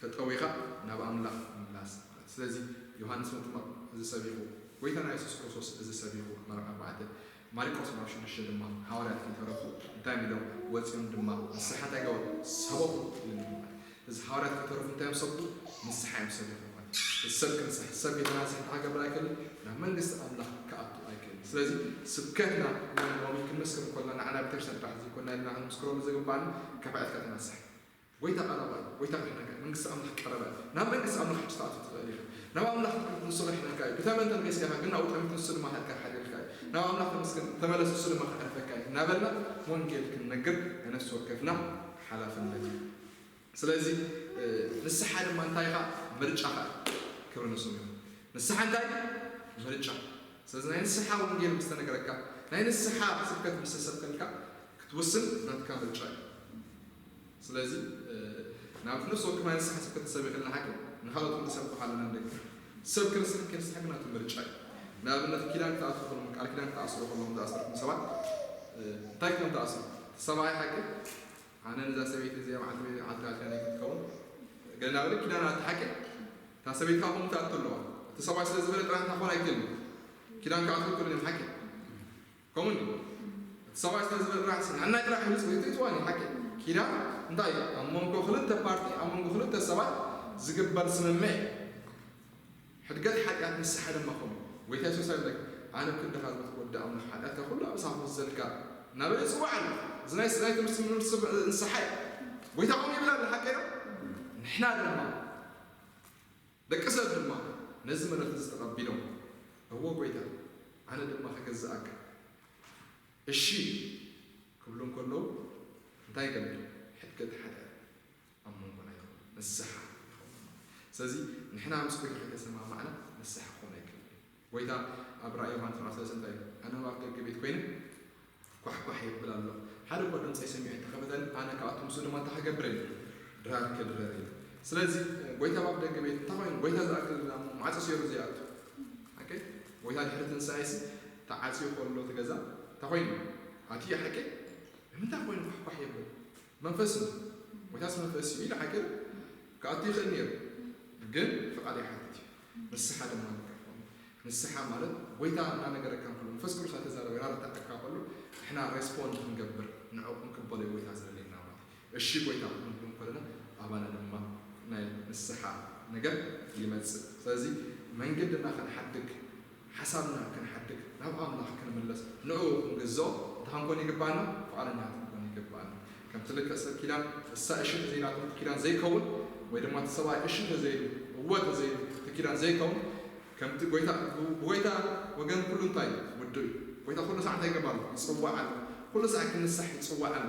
ተጠዊኻ ናብ ኣምላኽ ምምላስ ማለት። ስለዚ ዮሃንስ መጥምቕ እዚ ሰቢኹ፣ ጎይታና የሱስ ክርስቶስ እዚ ሰቢኹ፣ ምዕራፍ ኣርባዕተ፣ ማርቆስ ምዕራፍ ሽዱሽተ ድማ ሃዋርያት ከይተረፉ እንታይ ኢሎም? ወጺኦም ድማ ንስሓ እንታይ ገበሩ? ሰበኹ ኢሎም ማለት። እዚ ሃዋርያት ከይተረፉ እንታይ እዮም ሰብኩ? ንስሓ እዮም ሰቢኹ ማለት። እዚ ሰብ ክንስሕ፣ ሰብ ቤተናዝሕ እንታይ ክገብር ኣይክእልን? ናብ መንግስቲ ኣምላኽ ክኣቱ ኣይክእልን። ስለዚ ስብከትና እውን ሎሚ ክንምስክር እንከለና ንዓና ቤተክርስትያን ጥራሕ ዘይኮና ኢልና ክንምስክረሉ ዝግባእና ካብ ሓጢኣትካ ተናስሕ። ጎይታ ቀረባ እዩ። ጎይታ ክሕነካ እዩ። መንግስቲ ኣምላኽ ቀረባ እዩ። ናብ መንግስቲ ኣምላኽ ሕጂ ትኣቱ ትኽእል ኢኻ። ናብ ኣምላኽ ትምልሶ ክሕነካ እዩ። ብተመን ተመሊስካ ኢኻ፣ ግን ናብኡ ጠሚት ንሱ ድማ ሓጢኣትካ ክሓልየልካ እዩ። ናብ ኣምላኽ ተመስገን፣ ተመለስ፣ ንሱ ድማ ከዕርፈካ እዩ። እናበልና ወንጌል ክንነግር ናይ ነፍሲ ወከፍና ሓላፍነት እዩ። ስለዚ፣ እ፣ ንስሓ ድማ እንታይ ኢኻ? ምርጫኻ እዩ። ክብሪ ንስሙ ይኹን። ንስሓ እንታይ? ምርጫ። ስለዚ ናይ ንስሓ ወንጌል ምስ ተነገረካ፣ ናይ ንስሓ ስብከት ምስ ተሰብከልካ፣ ክትውስን ናትካ ምርጫ እዩ። ስለዚ፣ እ፣ ናብ ነፍሲ ወከፍ ናይ ንስሓ ስብከት ተሰቢኽልና ሓቂ፣ ንኻልኦት እውን ንሰብኽ ኣለና ንደግፍ። ሰብ ክንስሕን ከይንስሕን ግን ናቱ ምርጫ እዩ። ንኣብነት ኪዳን ክትኣስሩ ከለኹም፣ ቃል ኪዳን ክትኣስሩ ከለኹም ዝኣሰርኩም ሰባት፣ እ፣ እንታይ ክትብሎም ትኣስሩ? እቲ ሰብኣይ ሓቂ፣ ኣነ ነዛ ሰበይቲ እዚኣ መዓልቲ ዓልቲ ኣልካ ናይ ክትከውን ገለ እናበለ ኪዳን ኣቲ ሓቂ፣ እታ ሰበይትካ ከምኡ ትኣቱ ኣለዋ። እቲ ሰብኣይ ስለ ዝበለ ጥራሕ እንታይ ክኾን ኣይክእልን እዩ። ኪዳን ክኣትዉ ኣይክእሉን እዮም ሓቂ። ከምኡ እንዲ እቲ ሰብኣይ ስለ ዝበለ ጥራሕ ንዕናይ ጥራሕ ይብል፣ ወይ ትእትዋን እዩ ሓቂ። ኪዳን እንታይ እዩ? ኣብ መንጎ ክልተ ፓርቲ፣ ኣብ መንጎ ክልተ ሰባት ዝግበር ስምምዕ እዩ። ሕድገት ሓጢኣት ንስሓ ድማ ከምኡ። ጎይታ የሱስ ኣይብለካ፣ ኣነ ኣብ ክንድኻ ዝመትኩ ወዲ ኣምላኽ፣ ሓጢኣትካ ኩሉ ኣብ እሳት ክወስደልካ እናበለ ይጽውዕ ኣሎ። እዚ ናይ፣ ናይ ትምህርቲ ምምልስ ንስሓ እዩ። ጎይታ ከምኡ ይብል ኣሎ፣ ሓቂ ዶ? ንሕና ድማ፣ ደቂ ሰብ ድማ ነዚ መልእኽቲ እዚ ተቐቢሎም፣ እወ ጎይታ፣ ኣነ ድማ ክገዝኣካ፣ እሺ ክብሉ እንከለዉ፣ እንታይ ይገብር? ሕድገት ሓጢኣት ኣብ መንጎና ይኸውን፣ ንስሓ ይኸውን። ስለዚ ንሕና ምስ ጎይታ ከይተሰማማዕና ንስሓ ክኾን ኣይክእልን እዩ። ጎይታ ኣብ ራእይ ዮሃንስ ምዕራፍ ሰለስተ እንታይ ኢሉ? ኣነ ኣብ ኣፍ ደገ ቤት ኮይነ ኳሕኳሕ የብል ኣለኹ። ሓደ እኳ ድምፀይ ሰሚዑ እንተኸፈተኒ፣ ኣነ ክኣቱ፣ ምስኡ ድማ እንታይ ክገብር እየ? ድራር ክድረር እየ። ስለዚ ጎይታ ኣብ ኣፍ ደገ ቤት እንታይ ኮይኑ? ጎይታ ዝኣክል እሞ ማዕፆ ሰይሩ ዘይኣቱ። ኦኬ? ጎይታ ድሕሪ ትንሳኤሲ ተዓፅዩ ከሎ እቲ ገዛ እንታይ ኮይኑ? ኣትዩ ሓቂ? ንምንታይ ኮይኑ ኳሕኳሕ የብል? መንፈስ እዩ። ጎይታስ መንፈስ እዩ ኢሉ ሓቂ ክኣቱ ይኽእል ነይሩ፣ ግን ፍቓድ ይሓትት እዩ። ንስሓ ድማ ንከፍኦም። ንስሓ ማለት ጎይታ እናነገረካ እንከሎ፣ መንፈስ ቅዱስ እናተዛረበ እናረተዐካ ከሎ፣ ንሕና ሬስፖንድ ክንገብር፣ ንዕኡ ክንቅበሎ እዩ ጎይታ ዝደልየና ማለት እዩ። እሺ ጎይታ ክንብል እንከለና፣ ኣባና ድማ ናይ ንስሓ ነገር ይመጽእ። ስለዚ መንገድና ክንሓድግ፣ ሓሳብና ክንሓድግ፣ ናብ ኣምላኽ ክንምለስ፣ ንዕኡ ክንግዝኦ እንታይ ክንኮን ይግባኣና? ፍቓደኛታት ክንኮን ይግባኣና። ከምቲ ልክዕ ሰብ ኪዳን እሳ እሺ ተዘይላቶ ኪዳን ዘይከውን፣ ወይ ድማ እቲ ሰብኣይ እሺ ተዘይሉ፣ እወ ተዘይሉ፣ እቲ ኪዳን ዘይከውን፣ ከምቲ ጎይታ፣ ብጎይታ ወገን ኩሉ እንታይ እዩ? ውዱእ እዩ። ጎይታ ኩሉ ሰዓት እንታይ ይገብር ኣሎ? ይጽዋዕ ኣሎ። ኩሉ ሰዓት ክንሳሕ ይጽዋዕ ኣሎ።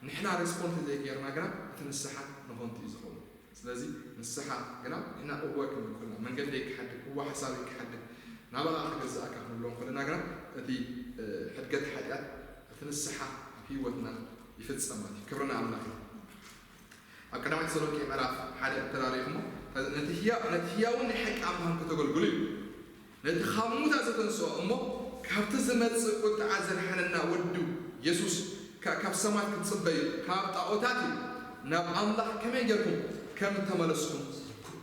ንሕና ሬስፖንድ ተዘይገይርና ግና እቲ ንስሓ ንኾንቲ እዩ ዝኸውን። ስለዚ ንስሓ ግና ንሕና እወ ክንብል ከለና፣ መንገደይ ክሓድግ፣ እወ ሓሳበይ ክሓድግ፣ ናባኻ ክገዝኣካ ክንብሎ ከለና ግና እቲ፣ እ፣ ሕድገት ሓጢኣት፣ እቲ ንስሓ ኣብ ህይወትና ይፍጸም ማለት እዩ። ክብሪ ንኣምላኽ እዩ። ኣብ ቀዳማይ ተሰሎንቄ ምዕራፍ ሓደ እንተራሪእኹሞ፣ ነቲ ህያ-፣ ነቲ ህያውን ናይ ሓቂ ኣምላኽን ከተገልግሉ እዩ። ነቲ ካብ ሙታ ዘተንስኦ እሞ ካብቲ ዝመጽእ ቁጥዓ ዘድሓነና ወዱ የሱስ ከ-፣ ካብ ሰማያት ክትጽበዩ፣ ካብ ጣዖታት እዩ፣ ናብ ኣምላኽ ከመይ ጌርኩም ከም እተመለስኩም ዘክሩ።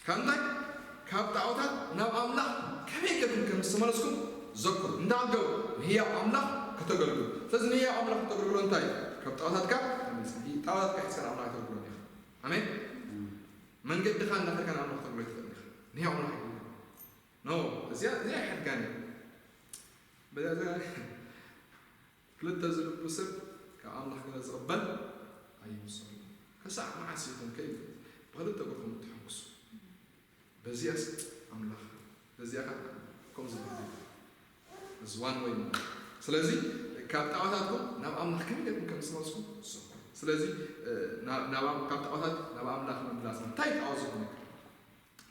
ካብ እንታይ? ካብ ጣዖታት ናብ ኣምላኽ ከመይ ጌርኩም ከም ዝተመለስኩም ዘክሩ። እንታይ ክትገብሩ? ንህያው ኣምላኽ ከተገልግሉ። ስለዚ ንህያው ኣምላኽ ከተገልግሎ እንታይ? ካብ ጣዖታትካ ተመልስ። ጣዖታትካ ሒዝካ ንኣምላኽ ኣይተገልግሎን ኢኻ። ኣሜን? መንገድኻ እናኸድካ ንኣምላኽ ከተገልግሎ ኣይትኽእልን ኢኻ። ንህያው ኣምላኽ ኣይትገልግሎ። ኖ፣ እዚኣ፣ እዚኣ ኣይሓድጋን እያ። በዛ፣ እዛ ክልተ ዝልቡ ሰብ ካብ ኣምላኽ ገለ ዝቕበል ኣይምሰሉ። ክሳዕ መዓስ ኢኹም ከ ብኽልተ እግርኹም እትሕንክሱ? በዚኣስ ኣምላኽ፣ በዚኣ ኸዓ ከምዚ ይብል፣ እዚ ዋን ወይ ማለት እዩ። ስለዚ ካብ ጣዖታትኩም ናብ ኣምላኽ ከመይ ጌርኩም ከም ዝመለስኩም ትሰምዑ። ስለዚ፣ እ፣ ናብ፣ ናብ ኣም-፣ ካብ ጣዖታት ናብ ኣምላኽ ምምላስ፣ እንታይ ጣዖት ዝኾነ?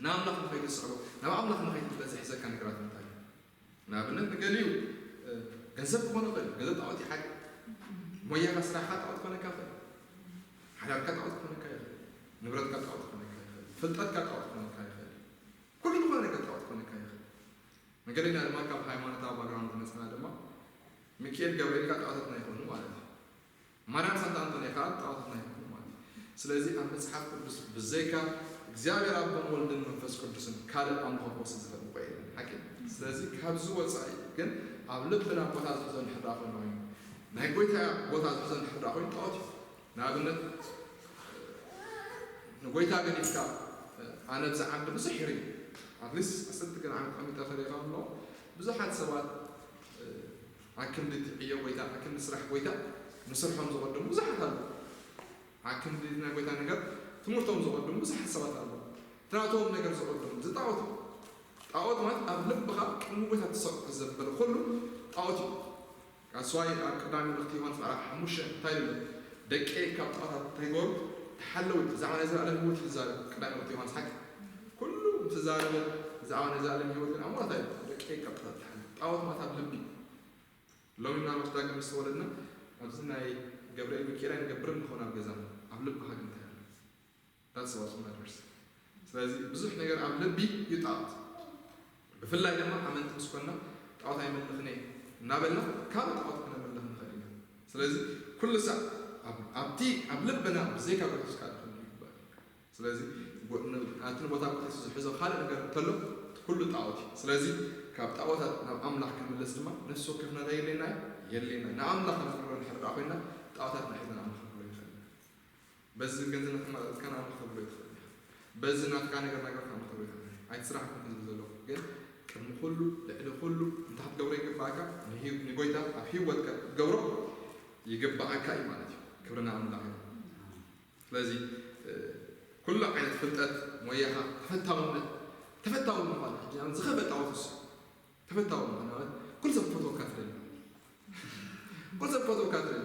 ንኣምላኽ ንኸይትስዕቦ፣ ናብ ኣምላኽ ንኸይትምለስ ዝሕዘካ ነገራት እንታይ እዩ? ንኣብነት፣ ንገሊኡ፣ እ፣ ገንዘብ ክኾን ይኽእል እዩ። ገንዘብ ጣዖት እዩ፣ ሓቂ። ሞያኻ፣ ስራሕኻ ጣዖት ክኾነካ ይኽእል። ሓዳርካ ጣዖት ክኾነካ ይኽእል። ንብረትካ ጣዖት ክኾነካ ይኽእል። ፍልጠትካ ጣዖት ክኾነካ ይኽእል። ኩሉ ዝኾነ ነገር ጣዖት ክኾነካ ይኽእል። ንገሊና ድማ ካብ ሃይማኖታዊ ባክግራውንድ ዝመጽና ድማ ሚካኤል ገብርኤል ከኣ ጣዖታትና ይኾኑ ማለት እዩ። ማርያም ሳንታ ኣንቶንያ ከኣ ጣዖታትና ይኾኑ ማለት እዩ። ስለዚ ኣብ መጽሓፍ ቅዱስ ብዘይካ እግዚኣብሔር ኣቦን ወልድን መንፈስ ቅዱስን ካልእ ኣምልኾ ክወስድ ዝኽእል እኮ የለን። ሓቂ። ስለዚ ካብዚ ወጻኢ ግን ኣብ ልብና ቦታ ዝሕዞ እንድሕር ደኣ ኮይኑ፣ ናይ ጎይታ ቦታ ዝሕዞ እንድሕር ደኣ ኮይኑ ጣዖት እዩ። ንኣብነት፣ ንጎይታ ገዲፍካ፣ ኣነ ኣብዚ ዓዲ ብዙሕ ይርኢ፣ ኣትሊስት ዓሰርተ ገለ ዓመት ቀሚጠ ከሪኻ ኣሎ። ብዙሓት ሰባት፣ እ፣ ኣክንዲ እቲ ዕዮ ጎይታ፣ ኣክንዲ ስራሕ ጎይታ ንስርሖም ዝቐድሙ ብዙሓት ኣለዉ። ኣክንዲ ናይ ጎይታ ነገር ትምህርቶም ዝቐድሙ ብዙሓት ሰባት ኣለዉ። እቲ ናቶም ነገር ዝቐድሙ፣ እዚ ጣዖት እዩ። ጣዖት ማለት ኣብ ልብኻ ቅድሚ ጎይታ ትሰብሖ ዘበለ ኩሉ ጣዖት እዩ። That's why ኣብ ቀዳማይ መልእኽቲ ዮሃንስ ምዕራፍ ሓሙሽተ እንታይ ይብል? ደቀይ ካብ ጣዖታት ተግበሩ፣ ተሓለዉ፣ ብዛዕባ ናይ ዘለኣለም ህይወት እዩ ዝዛረብ። ቀዳማይ መልእኽቲ ዮሃንስ ሓቂ ኩሉ ምስ ተዛረበ ብዛዕባ ናይ ዘለኣለም ህይወት ግን ኣምዋት እዩ። ደቀይ ካብ ጣዖታት ተሓለዉ። ጣዖት ማለት ኣብ ልቢ። ሎሚ ምናልባት ዳግም ምስ ተወለድና ኣብዚ ናይ ገብርኤል ሚካኤል ኣይንገብርን ንኾን ኣብ ገዛና። ኣብ ልብኻ ግን እንታይ ኣሎ? That's what matters። ስለዚ ብዙሕ ነገር ኣብ ልቢ እዩ ጣዖት። ብፍላይ ድማ ኣመንቲ ምስ ኮንና ጣዖት ኣይመልኽን እየ እናበልና ካልእ ጣዖት ክነምልኽ ንኽእል ኢና። ስለዚ ኩሉ ሳዕ ኣብ-፣ ኣብቲ ኣብ ልብና ብዘይካ ክርስቶስ ካልእ ክህሉ ይግባእ። ስለዚ ጎ-፣ ን-፣ ኣብቲ ንቦታ ክርስቶስ ዝሕዞ ካልእ ነገር እንተሎ እቲ ኩሉ ጣዖት እዩ። ስለዚ ካብ ጣዖታት ናብ ኣምላኽ ክንምለስ ድማ ነፍሲ ወከፍና እንታይ የድልየና እዩ? የድልየና። ንኣምላኽ ነኽብሮ እንድሕር ደኣ ኮይንና ጣዖታትና ሒዝና ኣምላኽ ክንብሎ ይኽእል ኢና። በዚ ገንዘብ ከማጣጥካ ናብ ክብሎ ይትኽእል ኢኻ። በዚ ናትካ ነገር ነገር ካብ ክብሎ ይትኽእል ኢኻ። ኣይትስራሕ ከም ዝብል ዘለኹ ግን ቅድሚ ኩሉ ልዕሊ ኩሉ እንታይ ክትገብሮ ይግባእካ? ንሂ-፣ ንጎይታ ኣብ ህይወትካ ክትገብሮ ይግባእካ እዩ ማለት እዩ። ክብሪ ንኣምላኽ ይኹን። ስለዚ፣ እ፣ ኩሉ ዓይነት ፍልጠት፣ ሞያኻ፣ ተፈታውነት፣ ተፈታዊ ምዃን፣ ሕጂ ንኣብነት ዝኸበ ጣዖት እሱ ተፈታዊ ምዃን ማለት ኩሉ ሰብ ክፈትወካ ትደሊ። ኩሉ ሰብ ክፈትወካ ትደሊ።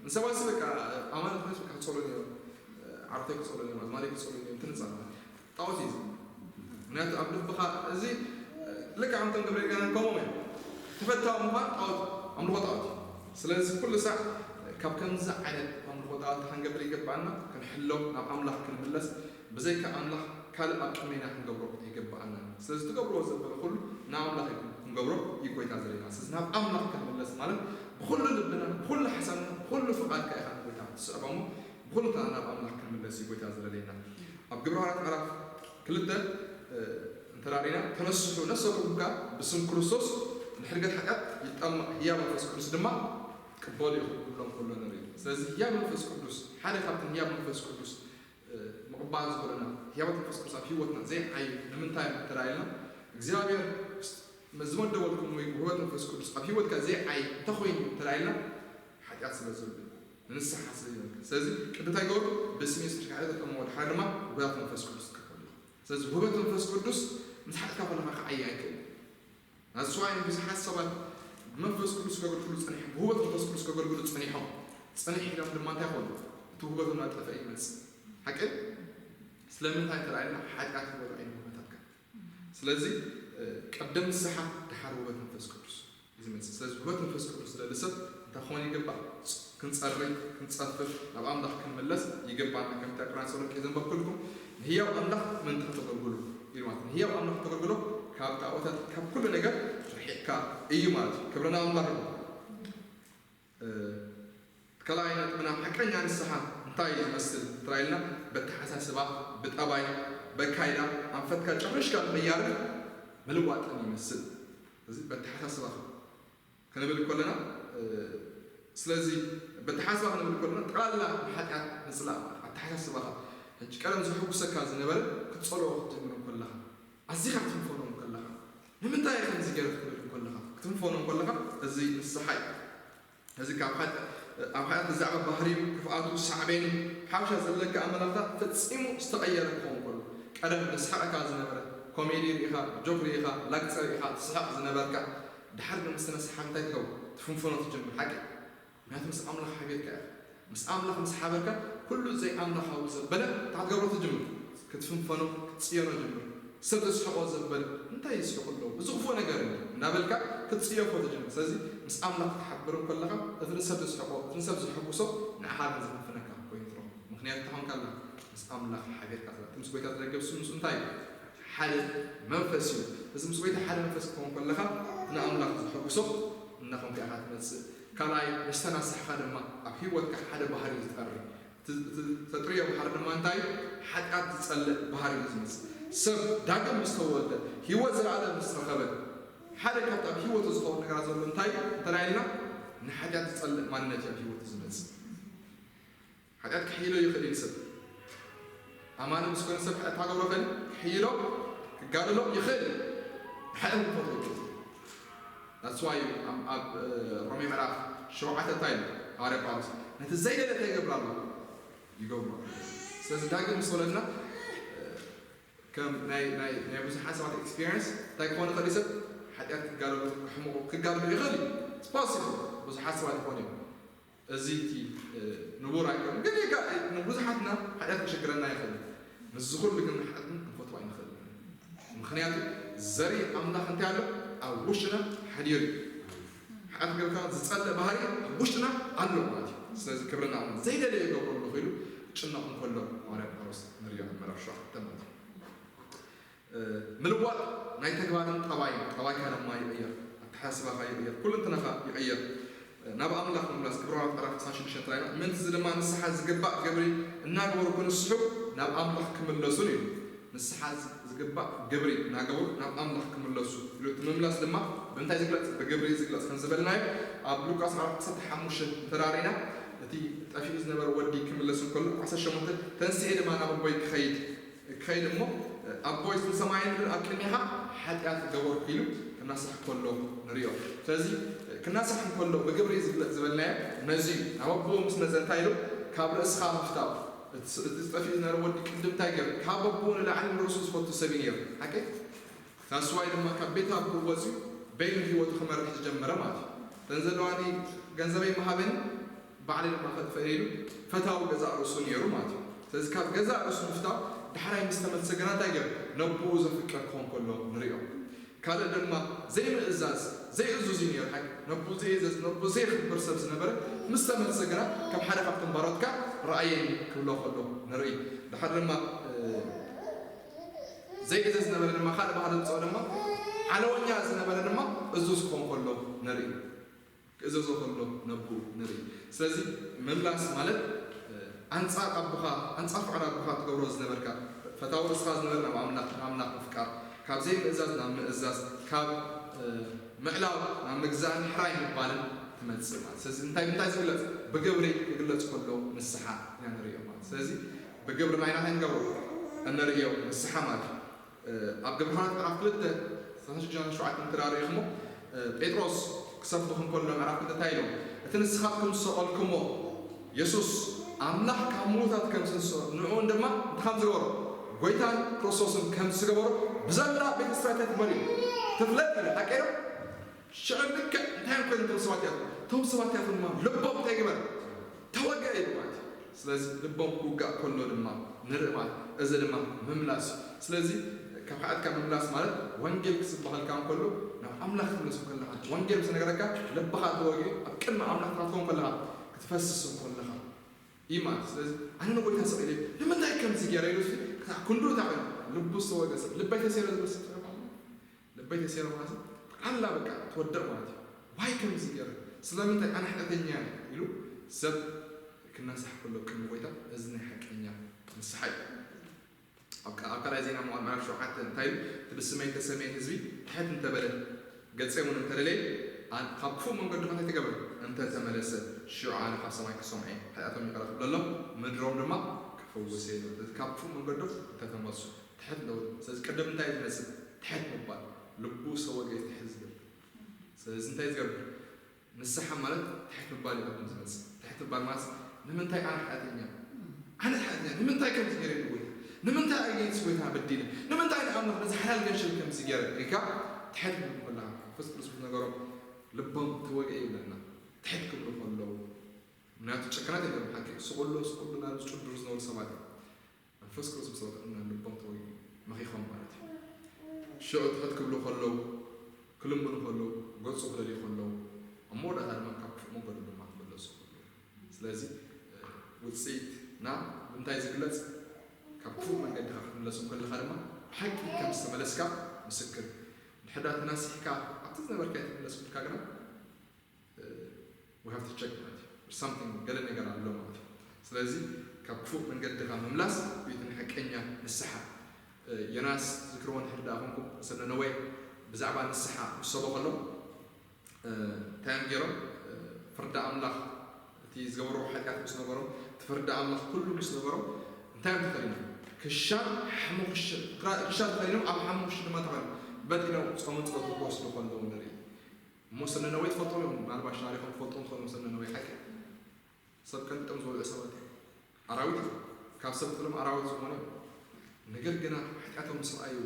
ንሰባት በቃ ኣማልኽቲ በቃ ክጸልዩ እዮም። ዓርክተይ ክጸልዩ እዮም፣ ኣዝማደይ ክጸልዩ እዮም፣ ትንጻ ማለት ጣዖት እዩ። ምክንያቱ ኣብ ልብኻ እዚ ልክዕ ከምቶም ገብርኤል ጋር ከምኦም እዮም። ተፈታዊ ምዃን ጣዖት፣ ኣምልኾ ጣዖት እዩ። ስለዚ ኩሉ ሳዕ ካብ ከምዚ ዓይነት ኣምልኾ ጣዖት ክንገብር ይግባኣና፣ ክንሕሎ፣ ናብ ኣምላኽ ክንምለስ፣ ብዘይካ ኣምላኽ ካልእ ኣብ ቅድሜና ክንገብሮ ኣይግባኣናን። ስለዚ ትገብርዎ ዘበለ ኩሉ ንኣምላኽ እዩ ክንገብሮ እዩ ጎይታ ዘለና። ስለዚ ናብ ኣምላኽ ክንምለስ ማለት ብኹሉ ልብና፣ ብኹሉ ሓሳብና፣ ብኹሉ ፍቓድካ ኢኻ ንጎይታ ትስዕቦ እሞ ብኹሉ ተና ናብ ኣምላኽ ክንምለስ እዩ ጎይታ ዘለለና። ኣብ ግብረ ሃዋርያት ምዕራፍ ክልተ፣ እ፣ እንተ ርኢና፣ ተነስሑ ነፍሰኩም ከኣ ብስም ክርስቶስ ንሕድገት ሓጢኣት ይጠመቕ፣ ህያብ መንፈስ ቅዱስ ድማ ትቅበሉ ኢኹም ክብሎም ከሎ ንርኢ። ስለዚ ህያብ መንፈስ ቅዱስ ሓደ ካብቲ ህያብ መንፈስ ቅዱስ እ፣ ምቕባል ዝኾነና ህያባት መንፈስ ቅዱስ ኣብ ህይወትና ዘይዓዩ ንምንታይ እዮም እንተ ኢልና፣ እግዚኣብሔር ዝመደበልኩም ወይ ውህበት መንፈስ ቅዱስ ኣብ ህይወትካ ዘይዓይ እንተኾይኑ እንተ ኢልና፣ ሓጢኣት ስለ ዘሎ፣ ንንስሓ ስለ ዝመልከት። ስለዚ ቅድሚ እንታይ ገበሩ? ብስም የሱስ ሓጢኣት ተጠመቑ፣ ድሓር ድማ ውህበት መንፈስ ቅዱስ ትቀበሉ። ስለዚ ውህበት መንፈስ ቅዱስ ምስ ሓጢኣትካ ከለኻ ክዓይ ኣይክእልን። ናዝስዋይን ብዙሓት ሰባት ብመንፈስ ቅዱስ ከገልግሉ ጸኒሖም፣ ብህይወት መንፈስ ቅዱስ ከገልግሉ ጸኒሖም። ጽንሕ ኢሎም ድማ እንታይ ኾኑ? እቲ ውህበቶም እናጠፍአ ይመጽእ። ሓቂ? ስለምንታይ እንተ ኢልና፣ ሓጢኣት ዝበልዖ እዩ ንውህበታትካ። ስለዚ፣ እ፣ ቀደም ንስሓ፣ ድሓር ውህበት መንፈስ ቅዱስ እዩ ዝመጽእ። ስለዚ ውህበት መንፈስ ቅዱስ ዝደሊ ሰብ እንታይ ክኾን ይግባእ? ክንጸሪ፣ ክንጸፍር፣ ናብ ኣምላኽ ክንምለስ ይግባና። ከምቲ ኣብ ቅድሚ ጸሎት ዘንበብኩልኩም፣ ንህያው ኣምላኽ ምእንቲ ከተገልግሉ ኢሉ ማለት እዩ። ንህያው ኣምላኽ ተገልግሎ ካብ ጣዖታት፣ ካብ ኩሉ ነገር ርሒቕካ እዩ ማለት እዩ። ክብሪ ንኣምላኽ ይኹን። እ፣ ካልኣይ ነጥብና፣ ሓቀኛ ንስሓ እንታይ ይመስል እንተ ኢልና፣ በተሓሳስባ፣ ብጠባይ፣ በካይዳ፣ ኣንፈትካ ጨርሽካ ምቕያርን ምልዋጥን ይመስል። እዚ በተሓሳስባ ክንብል ከለና፣ እ፣ ስለዚ በተሓሳስባ ክንብል ከለና ጠቕላላ ንሓጢኣት ምጽላእ ማለት ኣተሓሳስባኻ። ሕጂ ቀደም ዘሐጉሰካ ዝነበረ ክትጸልኦ ክትጅምር ከለኻ፣ ኣዚኻ ክትንፈኖ ከለኻ፣ ንምንታይ ከምዚ ገይረ ክትብል ከለኻ፣ ክትንፈኖ ከለኻ፣ እዚ ንስሓ እዩ። እዚ ካብ ሓጢኣት፣ ኣብ ሓጢኣት ብዛዕባ ባህሪኡ፣ ክፍኣቱ፣ ሳዕቤኑ፣ ሓውሻ ዘለካ ኣመላልታ ፈጺሙ ዝተቐየረ ክኸውን ከሎ፣ ቀደም ዘስሕቐካ ዝነበረ፣ ኮሜዲ ርኢኻ፣ ጆክ ርኢኻ፣ ላግጸ ርኢኻ ትስሕቕ ዝነበርካ፣ ድሓር ግን ምስ ተነስሓ እንታይ ትገብሮ? ትፍንፍኖ ትጅምር። ሓቂ? ምክንያቱ ምስ ኣምላኽ ሓቢርካ ኢኻ። ምስ ኣምላኽ ምስ ሓበርካ፣ ኩሉ ዘይኣምላኻዊ ዘበለ እንታይ ክትገብሮ ትጅምር? ክትፍንፈኖ፣ ክትጽየኖ ጅምር። ሰብ ዘስሕቆ ዘበለ እንታይ ይስሕቁ ኣለዉ? እዚ ክፉእ ነገር እዩ እንዳበልካ ክትጽየፎ ትጅምር። ስለዚ ምስ ኣምላኽ ክትሓብር እንከለኻ፣ እቲ ንሰብ ዘስሕቆ፣ እቲ ንሰብ ዘሐጉሶ፣ ንዓኻ ግን ዝፍንፍነካ ኮይኑ ትረኽቦ። ምክንያቱ እንታይ ኮንካ ኣለኻ? ምስ ኣምላኽ ሓቢርካ ትረኣ። እቲ ምስ ጎይታ ዝደገፍ ስም ንሱ እንታይ እዩ? ሓደ መንፈስ እዩ። እዚ ምስ ጎይታ ሓደ መንፈስ ክትከውን ከለኻ፣ እቲ ንኣምላኽ ዘሐጉሶ እናኾንካ ኢኻ ትመጽእ። ካልኣይ፣ ምስ ተናሳሕካ ድማ ኣብ ህይወትካ ሓደ ባህሪ እዩ ዝጠሪ። እቲ፣ እቲ ተጥርዮ ባህሪ ድማ እንታይ? ሓጢኣት ዝጸልእ ባህሪ እዩ ዝመጽእ። ሰብ ዳግም ምስ ተወልደ፣ ህይወት ዘለኣለም ምስ ረኸበ፣ ሓደ ካብቲ ኣብ ህይወቱ ዝኸውን ነገራት ዘሎ እንታይ እዩ? እንተ ኢልና፣ ንሓጢኣት ዝጸልእ ማንነት እዩ ኣብ ህይወቱ ዝመጽእ። ሓጢኣት ክሕይሎ ይኽእል እዩ ሰብ። ኣማኒ ምስ ኮነ ሰብ ሓጢኣት ክገብሮ ይኽእል እዩ። ክሕይሎ፣ ክጋደሎ ይኽእል እዩ። ሓጢኣት ክፈትዎ ይኽእል እዩ። That's why ኣብ፣ ኣብ፣ እ፣ ሮሜ ምዕራፍ ሸውዓተ እንታይ ኢሉ ሃዋርያ ጳውሎስ? ነቲ ዘይደለ እንታይ ይገብር ኣሎ? ይገብሮ። ስለዚ ዳግም ምስ ተወለድና፣ እ፣ ከም ናይ፣ ናይ፣ ናይ ብዙሓት ሰባት ኤክስፒሪየንስ እንታይ ክኾን ይኽእል እዩ? ሰብ ሓጢኣት ክጋደሎ፣ ክሕምቑ፣ ክጋደሎ ይኽእል እዩ። It's possible። ብዙሓት ሰባት ይኾኑ እዮም። እዚ እቲ፣ እ፣ ንቡር ኣይኮነን። ግን የካ-፣ ንብዙሓትና ሓጢኣት ክሽግረና ይኽእል እዩ። ምስዚ ኩሉ ግን ንሓጢኣት ክንፈትዎ ኣይንኽእልን። ምኽንያቱ ዘርኢ ኣምላኽ እንታይ ኣሎ? ኣብ ውሽጥና ሓዲሩ እዩ። ሓጢኣት ገብርካ ዝጸልእ ባህሪ ኣብ ውሽጥና ኣሎ ማለት እዩ። ስለዚ ክብሪ ንኣምላኽ። ዘይደለዮ ይገብሮ ኣለኹ ኢሉ ክጭነቕ እንከሎ ሃዋርያ ጳውሎስ ንሪኦ ኣብ ምዕራፍ ሸውዓተ ማለት እዩ። እ፣ ምልዋጥ ናይ ተግባርን ጠባይን፣ ጠባይካ ድማ ይቕየር፣ ኣተሓሳስባኻ ይቕየር፣ ኩልንትናኻ ይቕየር። እ፣ ናብ ኣምላኽ ምምላስ፣ ዕብራውያን ምዕራፍ ዕስራን ሽዱሽተን ጥራይና፣ ምእንቲ እዚ ድማ ንስሓ ዝግባእ ግብሪ እናገበሩ ክንስሑ ናብ ኣምላኽ ክምለሱን እዩ። ንስሓ ዝ-፣ ዝግባእ ግብሪ እናገበሩ ናብ ኣምላኽ ክምለሱ ኢሉ፣ እቲ ምምላስ ድማ ብምንታይ ዝግለጽ? ብግብሪ ዝግለጽ። ከም ዝበልናዮ ኣብ ሉቃስ ምዕራፍ ዓሰርተ ሓሙሽተ እንተራሪና፣ እቲ ጠፊኡ ዝነበረ ወዲ ክምለስ እንከሎ፣ ዓሰርተ ሸሞንተ፣ ተንሲኤ ድማ ናብ ኣቦይ ክኸይድ ክኸይድ እሞ፣ ኣቦይ ስም ሰማይን ምድርን ኣብ ቅድሜኻ ሓጢኣት ገበርኩ ኢሉ ክናሳሕ ከሎ ንሪኦ። ስለዚ ክናሳሕ እንከሎ ብግብሪ ዝግለጽ ዝበልናዮ ነዚ እዩ። ናብ ኣቦኡ ምስ መጸ እንታይ ኢሉ? ካብ ርእስኻ ምፍታው። እቲ ስ-፣ እቲ ዝጠፍእ ዝነበረ ወዲ ቅድም እንታይ ገይሩ? ካብ ኣቦኡ ንላዕሊ ንርእሱ ዝፈቱ ሰብ እዩ ነይሩ። ሓቂ? ታስዋይ ድማ ካብ ቤት ኣቦኡ ወፂኡ በይኑ ህይወቱ ክመርሕ ዝጀመረ ማለት እዩ። እተን ዘለዋኒ ገንዘበይ መሃበኒ ባዕለይ ድማ ከጥፍአ ኢሉ ፈታዊ ገዛእ ርእሱ ነይሩ ማለት እዩ። ስለዚ ካብ ገዛእ ርእሱ ምፍታው ዳሕራይ ምስ ተመልሰ ግና እንታይ ገይሩ? ነቦኡ ዘፍቅር ክኾን ከሎ ንሪኦ። ካልእ ድማ ዘይምእዛዝ፣ ዘይእዙዝ እዩ ነይሩ። ሓቂ ነቦኡ ዘይእዘዝ፣ ነቦኡ ዘየኽብር ሰብ ዝነበረ ምስ ተመልሰ ግና ከም ሓደ ካብቶም ባሮትካ ረኣየኒ ክብሎ ከሎ ንርኢ። ድሓር ድማ፣ እ፣ ዘይእዘዝ ዝነበረ ድማ ካልእ ባህሪ ዘምፅኦ ድማ ዓለወኛ ዝነበረ ድማ እዙዝ ክኾን ከሎ ንርኢ። ክእዘዞ ከሎ ነቦኡ ንርኢ። ስለዚ ምምላስ ማለት፣ እ፣ ኣንጻር ኣቦኻ፣ ኣንጻር ፍቓድ ኣቦኻ ትገብሮ ዝነበርካ፣ ፈታዊ ርእስኻ ዝነበረ ናብ ኣምላኽ፣ ንኣምላኽ ምፍቃር፣ ካብ ዘይምእዛዝ ናብ ምእዛዝ፣ ካብ፣ እ፣ ምዕላው ናብ ምግዛእን ሕራይ ምባልን ትመጽእ ማለት። ስለዚ እንታይ፣ እንታይ ዝግለጽ? ብግብሪ ክግለጽ ከሎ ንስሓ ኢና ንርእዮ ማለት። ስለዚ ብግብሪ ናይና እንታይ ንገብሮ? እንርእዮ ንስሓ ማለት እዩ። እ፣ ኣብ ግብረ ሃዋርያት ምዕራፍ ክልተ፣ ሰላሳ ሽዱሽተ ሸውዓተ እንተ ርኢኹሞ፣ እ፣ ጴጥሮስ ክሰብኽ እንከሎ ምዕራፍ ክልተ እንታይ ኢሎም? እቲ ንስኻትኩም ዝሰቐልኩሞ የሱስ ኣምላኽ ካብ ምዉታት ከም ዘስንሶ ንዕኡ ድማ እንታይ ከም ዝገበሮ፣ ጎይታን ክርስቶስን ከም ዝገበሮ ብዘላ ቤተ እስራኤል እንታይ ትበል እዩ? ትፍለጥ እዩ። ሓቂ ዶ? ሽዑ ልክዕ እንታይ እዮም ኮይኖም እቶም ሰባት እዚኣቶም? እቶም ሰባት እዚኣቶም ድማ ልቦም እንታይ ግበር? ተወግአ ኢሉ ማለት እዩ። ስለዚ ልቦም ክውጋእ ከሎ ድማ ንርኢ ማለት፣ እዚ ድማ ምምላስ እዩ። ስለዚ ካብ ሓጢኣትካ ምምላስ ማለት ወንጌል ክስበኸልካ እንከሎ ናብ ኣምላኽ ክትምለስ ከለኻ፣ ወንጌል ምስ ነገረካ ልብኻ ተወጊኡ ኣብ ቅድሚ ኣምላኽ ትኸውን ከለኻ፣ ክትፈስስ ከለኻ እዩ ማለት። ስለዚ ኣነ ንጎይታ ሰቒለ ንምንታይ ከምዚ ገይረ ኢሉ እስቲ ክሳዕ ክንዱ እንታይ ኮይኑ ልቡ ዝተወግአ ሰብ፣ ልበይ ተሰይረ ዝብል ሰብ ትረኽብ ኣለኻ? ልበይ ተሰይረ ማለት ኣላ በቃ ትወድቕ ማለት እዩ። ዋይ ከምዚ ገይረ ስለምንታይ ኣነ ሓጢኣተኛ እየ ኢሉ ሰብ ክናሳሕ ከሎ ቅድሚ ጎይታ፣ እዚ ናይ ሓቀኛ ንስሓ እዩ። ኣብ ካ-፣ ኣብ ካልኣይ ዜና መዋዕል ምዕራፍ ሸውዓተ እንታይ ኢሉ? እቲ ብስመይ እተሰምየ ህዝቢ ትሕት እንተበለ፣ ገጸይ እውን እንተደለየ፣ ኣን-፣ ካብ ክፉእ መንገዱ እንታይ ተገብረ? እንተተመለሰ፣ ሽዑ ኣነ ካብ ሰማይ ክሰምዖ እየ፣ ሓጢኣቶም ይቕረ ክብለሎም፣ ምድሮም ድማ ክፈውስ እየ። ካብ ክፉእ መንገዶም እንተተመልሱ፣ ትሕት እንተበሉ። ስለዚ ቅድም እንታይ እዩ ዝመጽእ? ትሕት ምባል። ልቡ ዝተወግአ እዩ ትሕት ዝብል። ስለዚ እንታይ ዝገብር? ንስሓ ማለት ትሕት ምባል እዩ ቅድም ዝመጽእ። ትሕት ምባል ማለት ንምንታይ ኣነ ሓጢኣተኛ፣ ኣነ ሓጢኣተኛ፣ ንምንታይ ከምዚ ገይረ ንጎይታ፣ ንምንታይ ኣየይስ ጎይታ በዲለ፣ ንምንታይ ንኣምላኽ ነዚ ሓላል ገንሸል ከምዚ ገይረ ኢልካ ትሕት ክብሉ ከለኻ መንፈስ ቅዱስ ምስ ነገሮም ልቦም ተወግአ ይብለና። ትሕት ክብሉ ከለዉ ምክንያቱ ጨከናት እዮም ሓቂ ስቁሎ ስቁሎ ናብ ዝጭድሩ ዝነበሩ ሰባት እዮም። መንፈስ ቅዱስ ምስ ወደቀና ልቦም ተወጊኡ መኺኾም ማለት እዩ። ሽዑ ትሕት ክብሉ ከለዉ፣ ክልምኑ ከለዉ፣ ገጹ ክደልዩ ከለዉ፣ ኣብ መወዳእታ ድማ ካብ ክፉእ መንገዱ ድማ ክምለሱ ከለዉ። ስለዚ ውፅኢትና ብምንታይ ዝግለፅ? ካብ ክፉእ መንገድኻ ክትምለሱ ከለኻ ድማ ብሓቂ ከም ዝተመለስካ ምስክር። ድሕዳ ተናሲሕካ ኣብቲ ዝነበርካ ትምለስ ክልካ ግና we have to check ማለት እዩ። Something ገለ ነገር ኣሎ ማለት እዩ። ስለዚ ካብ ክፉእ መንገድኻ ምምላስ ቤትን ሓቀኛ ንስሓ። ዮናስ ዝክርዎ ንሕር ደኣ ኮንኩም ሰብ ነነወ ብዛዕባ ንስሓ ምስ ሰበኸሎም እንታይ እዮም ገይሮም? ፍርዲ ኣምላኽ እቲ ዝገበርዎ ሓጢኣት ምስ ነገሮም እቲ ፍርዲ ኣምላኽ ኩሉ ምስ ነገሮም እንታይ እዮም ተኸዲኖም? ክሻን ሓሙኽሽን ክሻን ተኸዲኖም ኣብ ሓሙኽሽን ድማ ተኸዲኖም በጢኖም ጾምን ጸሎትን ክወስዱ ከለዉ ንርኢ። እሞ ሰብ ነነዌ ትፈልጦም እዮም። ምናልባሽ ታሪኾም ትፈልጦም ትኾኑ። ሰብ ነነዌ ሓቂ ሰብ ቀንጢጦም ዝበልዑ ሰባት እዮም። ኣራዊት እዮም። ካብ ሰብ ጥሎም ኣራዊት ዝኾኑ እዮም። ነገር ግና ሓጢኣቶም ምስ ረኣዩ፣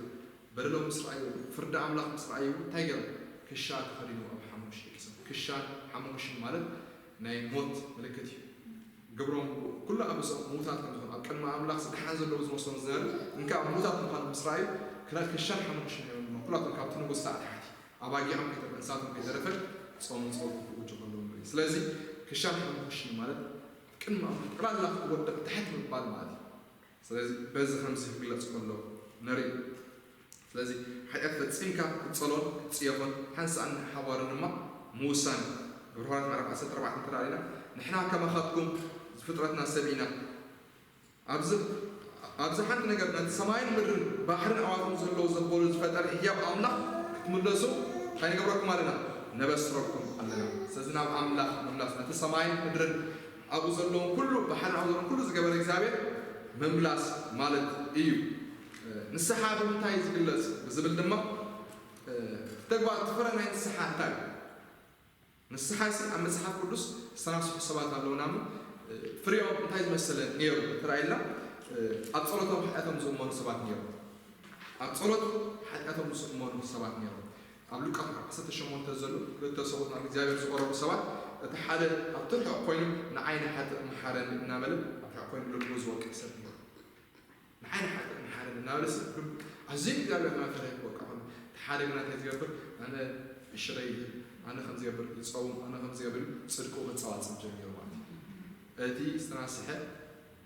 በደሎም ምስ ረኣዩ፣ ፍርዲ ኣምላኽ ምስ ረኣዩ እንታይ ገይሮም? ክሻ ተኸዲኖም ኣብ ሓሙሽ ደቂሶም። ክሻን ሓሙሽን ማለት ናይ ሞት ምልክት እዩ። ግብሮም ኩሉ ኣበሶም ምዉታት ከም ዝኾኑ ኣብ ቅድሚ ኣምላኽ ዝደሓን ዘለዉ ዝመስሎም ዝነበሩ እንካ ምዉታት ምዃኖም ምስ ረኣዩ ክላ ክሻን ሓሙሽን እዮም። ኩላቶም ካብቲ ንጉስ ተሓቲ ኣባጊዖም ከይተረፈ እንስሳቶም ከይተረፈ ጾምን ጸሎትን ክእውጁ ከለዉ ንርኢ። ስለዚ ክሻን ሓሙሽን ማለት ቅድሚ ኣምላኽ ጠቕላላ ክወድቕ ትሕት ምባል ማለት እዩ። ስለዚ በዚ ከምዚ ክግለጽ ከሎ ንርኢ። ስለዚ ሓጢኣት ፈጺምካ ክትጸሎን ክትጽየፎን ሓንሳእን ንሓዋርን ድማ ምውሳን። ግብረ ሃዋርያት ምዕራፍ ዓሰርተ ኣርባዕተ እንተ ርኢና ንሕና ከማኻትኩም ፍጥረትና ሰብ ኢና። ኣብዚ ኣብዚ ሓንቲ ነገር ነቲ ሰማይን ምድርን ባሕርን ኣዕዋፍን ዘለዉ ዘበሉ ዝፈጠረ ህያው ኣምላኽ ክትምለሱ እንታይ ንገብረኩም ኣለና? ነበስረኩም ኣለና። ስለዚ ናብ ኣምላኽ ምምላስ ነቲ ሰማይን ምድርን ኣብኡ ዘለዉ ኩሉ ባሕርን ኣብኡ ዘለዉ ኩሉ ዝገበረ እግዚኣብሔር ምምላስ ማለት እዩ። ንስሓ ብምንታይ እዩ ዝግለጽ ብዝብል ድማ ተግባር እቲ ፍረ ናይ ንስሓ እንታይ እዩ? ንስሓ ሲ ኣብ መጽሓፍ ቅዱስ ዝተናስሑ ሰባት ኣለውና እሞ ፍሬኦም እንታይ ዝመሰለ ነይሩ ተራእየልና? ኣብ ጸሎቶም ሓጢኣቶም ዝእመኑ ሰባት ነይሩ። ኣብ ጸሎት ሓጢኣቶም ዝእመኑ ሰባት ነይሩ። ኣብ ሉቃስ ምዕራፍ ዓሰርተ ሸሞንተ ዘሎ ክልተ ሰብኡት ናብ እግዚኣብሔር ዝቐረቡ ሰባት እቲ ሓደ ኣብቲ ርሑቕ ኮይኑ ንዓይ ንሓጥእ መሓረኒ እናበለ ኣብ ርሑቕ ኮይኑ ልቡ ዝወቅዕ ሰብ ነይሩ። ንዓይ ንሓጥእ መሓረኒ እናበለ ሰብ ልቡ ኣዝዩ እግዚኣብሔር እናፈርሀ ክወቅዕ ከሎ እቲ ሓደ ግና እንታይ ዝገብር ኣነ ዕሽረይ ይህብ ኣነ ከም ዝገብር ይጸውም ኣነ ከም ዝገብር ጽድቁ መጻዋጽብ ጀሚሩ ማለት እዩ። እቲ ዝተናስሐ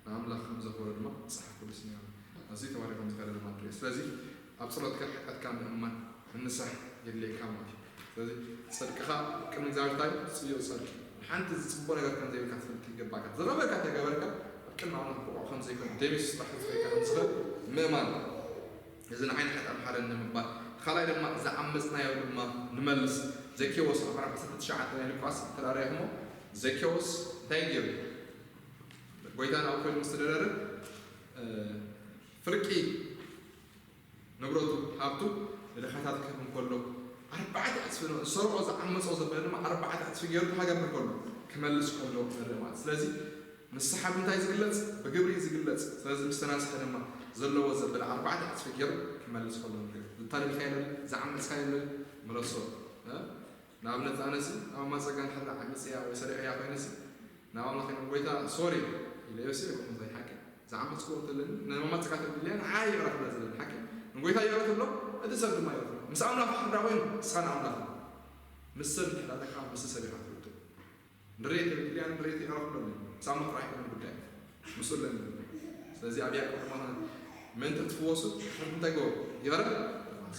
ንኣምላኽ ከም ዘኽበሮ ድማ መጽሓፍ ቅዱስ እኒኦ። ኣዝዩ ተባሪኹ ከም ዝኸደ ድማ ንርኢ። ስለዚ ኣብ ጸሎትካ ሓጢኣትካ ምእማን ምንሳሕ የድልየካ ማለት እዩ። ስለዚ ጽድቅኻ ቅድሚ እግዚኣብሔር እንታይ እዩ? ጽዮ ጸድቂ። ሓንቲ ዝጽቦ ነገር ከም ዘይብልካ ትፈልጥ ይገባካ። ዝረበካ ተገበርካ ኣብ ቅድሚ ኣምላኽ ብቑዕ ከም ዘይኮነ ደሜስ ስራሕ ዝፈይካ ከም ዝኽእል ምእማን። እዚ ንዓይ ንሓጢኣት ሓረኒ ንምባል። ካልኣይ ድማ ዝዓመጽናዮ ድማ ንመልስ። ዘኬዎስ ኣብ ምዕራፍ ዓሰርተ ትሽዓተ ናይ ሉቃስ እንተ ደኣ ርኢኹሞ ዘኬዎስ እንታይ ገይሩ? ጎይታ ናብኡ ኮይኑ ምስ ተደረረ ፍርቂ ንብረቱ ሃብቱ ንድኻታት ክህብ እንከሎ ኣርባዕተ ዕጽፊ ዝሰርቆ ዝዓመጾ ዘበለ ድማ ኣርባዕተ ዕጽፊ ገይሩ እንታይ ክገብር ከሎ ክመልስ ከሎ ንርኢ ማለት። ስለዚ ንስሓ ብምንታይ ዝግለጽ? ብግብሪ እዩ ዝግለጽ። ስለዚ ምስ ተናስሐ ድማ ዘለዎ ዘበለ ኣርባዕተ ዕጽፊ ገይሩ ክመልስ ከሎ ንርኢ። ዝታለልካዮ ዘበለ ዝዓመጽካዮ ዘበለ ምለሶ። ንኣብነት ኣነሲ ኣብ ማማ ጸጋ እንድሕር ዓመጽያ ወይ ሰሪቐያ ኮይነሲ ናብ ኣምላኽ ኢለ ጎይታ ሶሪ ኢለዮሲ ይኹን እንታይ ሓቂ ዝዓመጽክዎ እንተለኒ ንማማ ጸጋ ተብልያ ንዓይ ይቕረ ክብላ ዘለኒ ሓቂ ንጎይታ ይቕረ ትብሎ። እቲ ሰብ ድማ ይቕረ ትብሎ። ምስ ኣምላኽ ሕዳ ኮይኑ ንስኻ ንኣምላኽ ምስ ሰብ እንድሕር ኣለካ ምስ ሰብ ኢኻ ትውድእ። ንሬት ተብልያ ንሬት ይቕረ ክብሎ ኣለኒ። ምስ ኣምላኽ ጥራሕ ይኮነ ጉዳይ ምስኡ ኣለኒ። ስለዚ ኣብ ያዕቆብ ድማ ምእንቲ ክትፍወሱ እንታይ ገበሩ ይቕረ።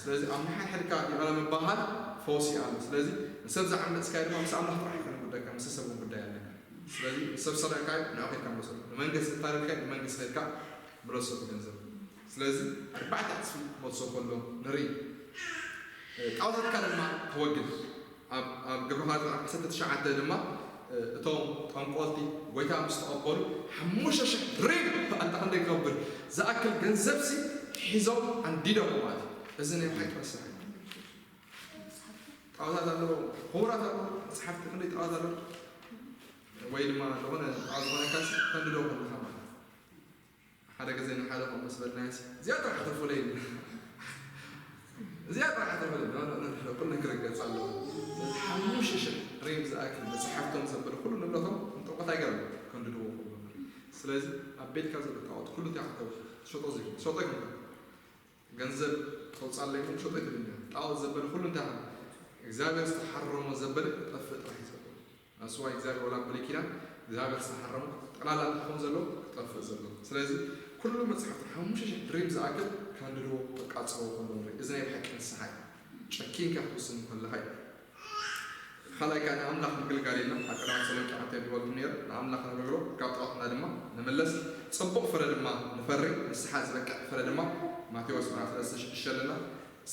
ስለዚ ኣብ ንሓድሕድካ ይቕረ ምባሃል ፈውሲ ኣሎ። ስለዚ ንሰብ ዝዓመጽካዮ ድማ ምስ ኣምላኽ ጥራሕ ይኮነ ጉዳይካ ምስ ሰብ እውን ጉዳይ ኣለካ። ስለዚ ንሰብ ሰሪቕካዮ ንዑ ከድካ ምለሶ። ንመንግስቲ እታለልካዮ ንመንግስቲ ከድካ ምለሶ እቲ ገንዘብ። ስለዚ ኣርባዕተ ዕጽፊ ክመልሶ ከሎ ንርኢ። ጣዖታትካ ድማ ተወግድ። ኣብ ኣብ ግብረ ሃዋርያት ምዕራፍ ዓሰርተ ትሽዓተ ድማ እቶም ጠንቆልቲ ጎይታ ምስ ተቐበሉ ሓሙሽተ ሽሕ ድሪም ኣንታ ክንደይ ክኸብድ ዝኣክል ገንዘብሲ ሒዞም ኣንዲዶም ማለት እዩ። እዚ ናይ ብሓቂ መሳሒ እዩ። ጣዖታት ኣለዎ፣ ክቡራት ኣለዎ፣ መጽሓፍቲ ክንደይ ጣዖት ኣለዎ። ወይ ድማ ዝኾነ ጣዖት ዝኾነካ ሲ ከንድዶ ከለኻ ማለት እዩ። ሓደ ግዜ ንሓደ ከምኡ ምስ በልናዮሲ፣ "እዚኣ ጥራሕ ተርፉለይ" ኢልና። "እዚኣ ጥራሕ ተርፉለይ" ኖ፣ ኖ፣ ኖ፣ ኖ፣ ኩሉ ክርገጽ ኣለዎ። ስለዚ ሓሙሽተ ሽሕ ድሪም ዝኣክል መጽሓፍቶም ዘበለ ኩሉ ንብረቶም እንጠቆት ኣይገርም ከንድድዎ ኩሉ። ስለዚ ኣብ ቤትካ ዘሎ ጣዖት ኩሉ እንታይ ክትገብር ትሸጦ፣ ዘይትሸጦ ኣይኮነን። ገንዘብ ተውጻለይ ኩም ሸጦ ኣይትብል። ጣዖት ዘበለ ኩሉ እንታይ እግዚኣብሔር ዝተሓረሞ ዘበለ ክጠፍእ ጥራሕ እዩ ዘሎ። ኣስዋ እግዚኣብሔር ወላ ብሉይ ኪዳን እግዚኣብሔር ዝተሓረሞ ጠቕላላ ክኸውን ዘሎ ክጠፍእ ዘሎ። ስለዚ ኩሉ መጽሓፍቲ ሓሙሽተ ሽሕ ድሪም ዝኣክል ካንድድዎ ተቃጽዎ ከሎ ንርኢ። እዚ ናይ ብሓቂ ንስሓ እዩ። ጨኪንካ ክትውስን ከለኻ እዩ። ካልኣይ ከኣ ንኣምላኽ ምግልጋል ኢልና ኣብ ቀዳማይ ተሰሎንቄ ሓንቲ ይበልኩም ነይረ። ንኣምላኽ ነገልግሎ፣ ካብ ጣዖትና ድማ ንምለስ፣ ጽቡቕ ፍረ ድማ ንፈሪ፣ ንስሓ ዝበቅዕ ፍረ ድማ ማቴዎስ ምዕራፍ ሰለስተ ሽዱሽተ ኣለና።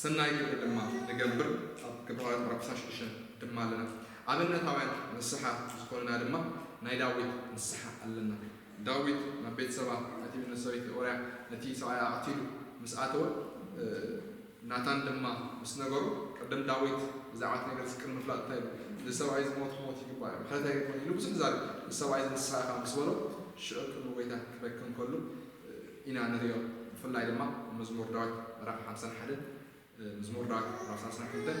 ሰናይ ግብሪ ድማ ንገብር፣ ኣብ ግብረ ሃዋርያት ምዕራፍ ዕስራን ሽዱሽተን ድማ ኣለና። ኣብነታውያን ንስሓ ዝኾኑና ድማ ናይ ዳዊት ንስሓ ኣለና። ዳዊት ናብ ቤት ሰባ ኣትዩ ንሰበይቲ ኦርያ ነቲ ሰብኣይ ኣቕቲሉ ምስ ኣተወ፣ እ፣ ናታን ድማ ምስ ነገሮ፣ ቀደም ዳዊት ብዛዕባ እቲ ነገር እዚ ቅድሚ ምፍላጥ እንታይ ኢሉ? "እዚ ሰብኣይ እዚ ሞት ክሞት ይግባእ እዩ፣ ምሕረት ኣይግብኦን" ኢሉ ብዙሕ ዛረብ። "እዚ ሰብኣይ እዚ ንስኻ ኢኻ" ምስ በሎ፣ ሽዑ ቅድሚ ጎይታ ክበኪ እንከሎ፣ እ፣ ኢና ንርእዮ። ብፍላይ ድማ ኣብ መዝሙር ዳዊት ምዕራፍ ሓምሳን ሓደን፣ እ፣ መዝሙር ዳዊት ምዕራፍ ሰላሳን ክልተን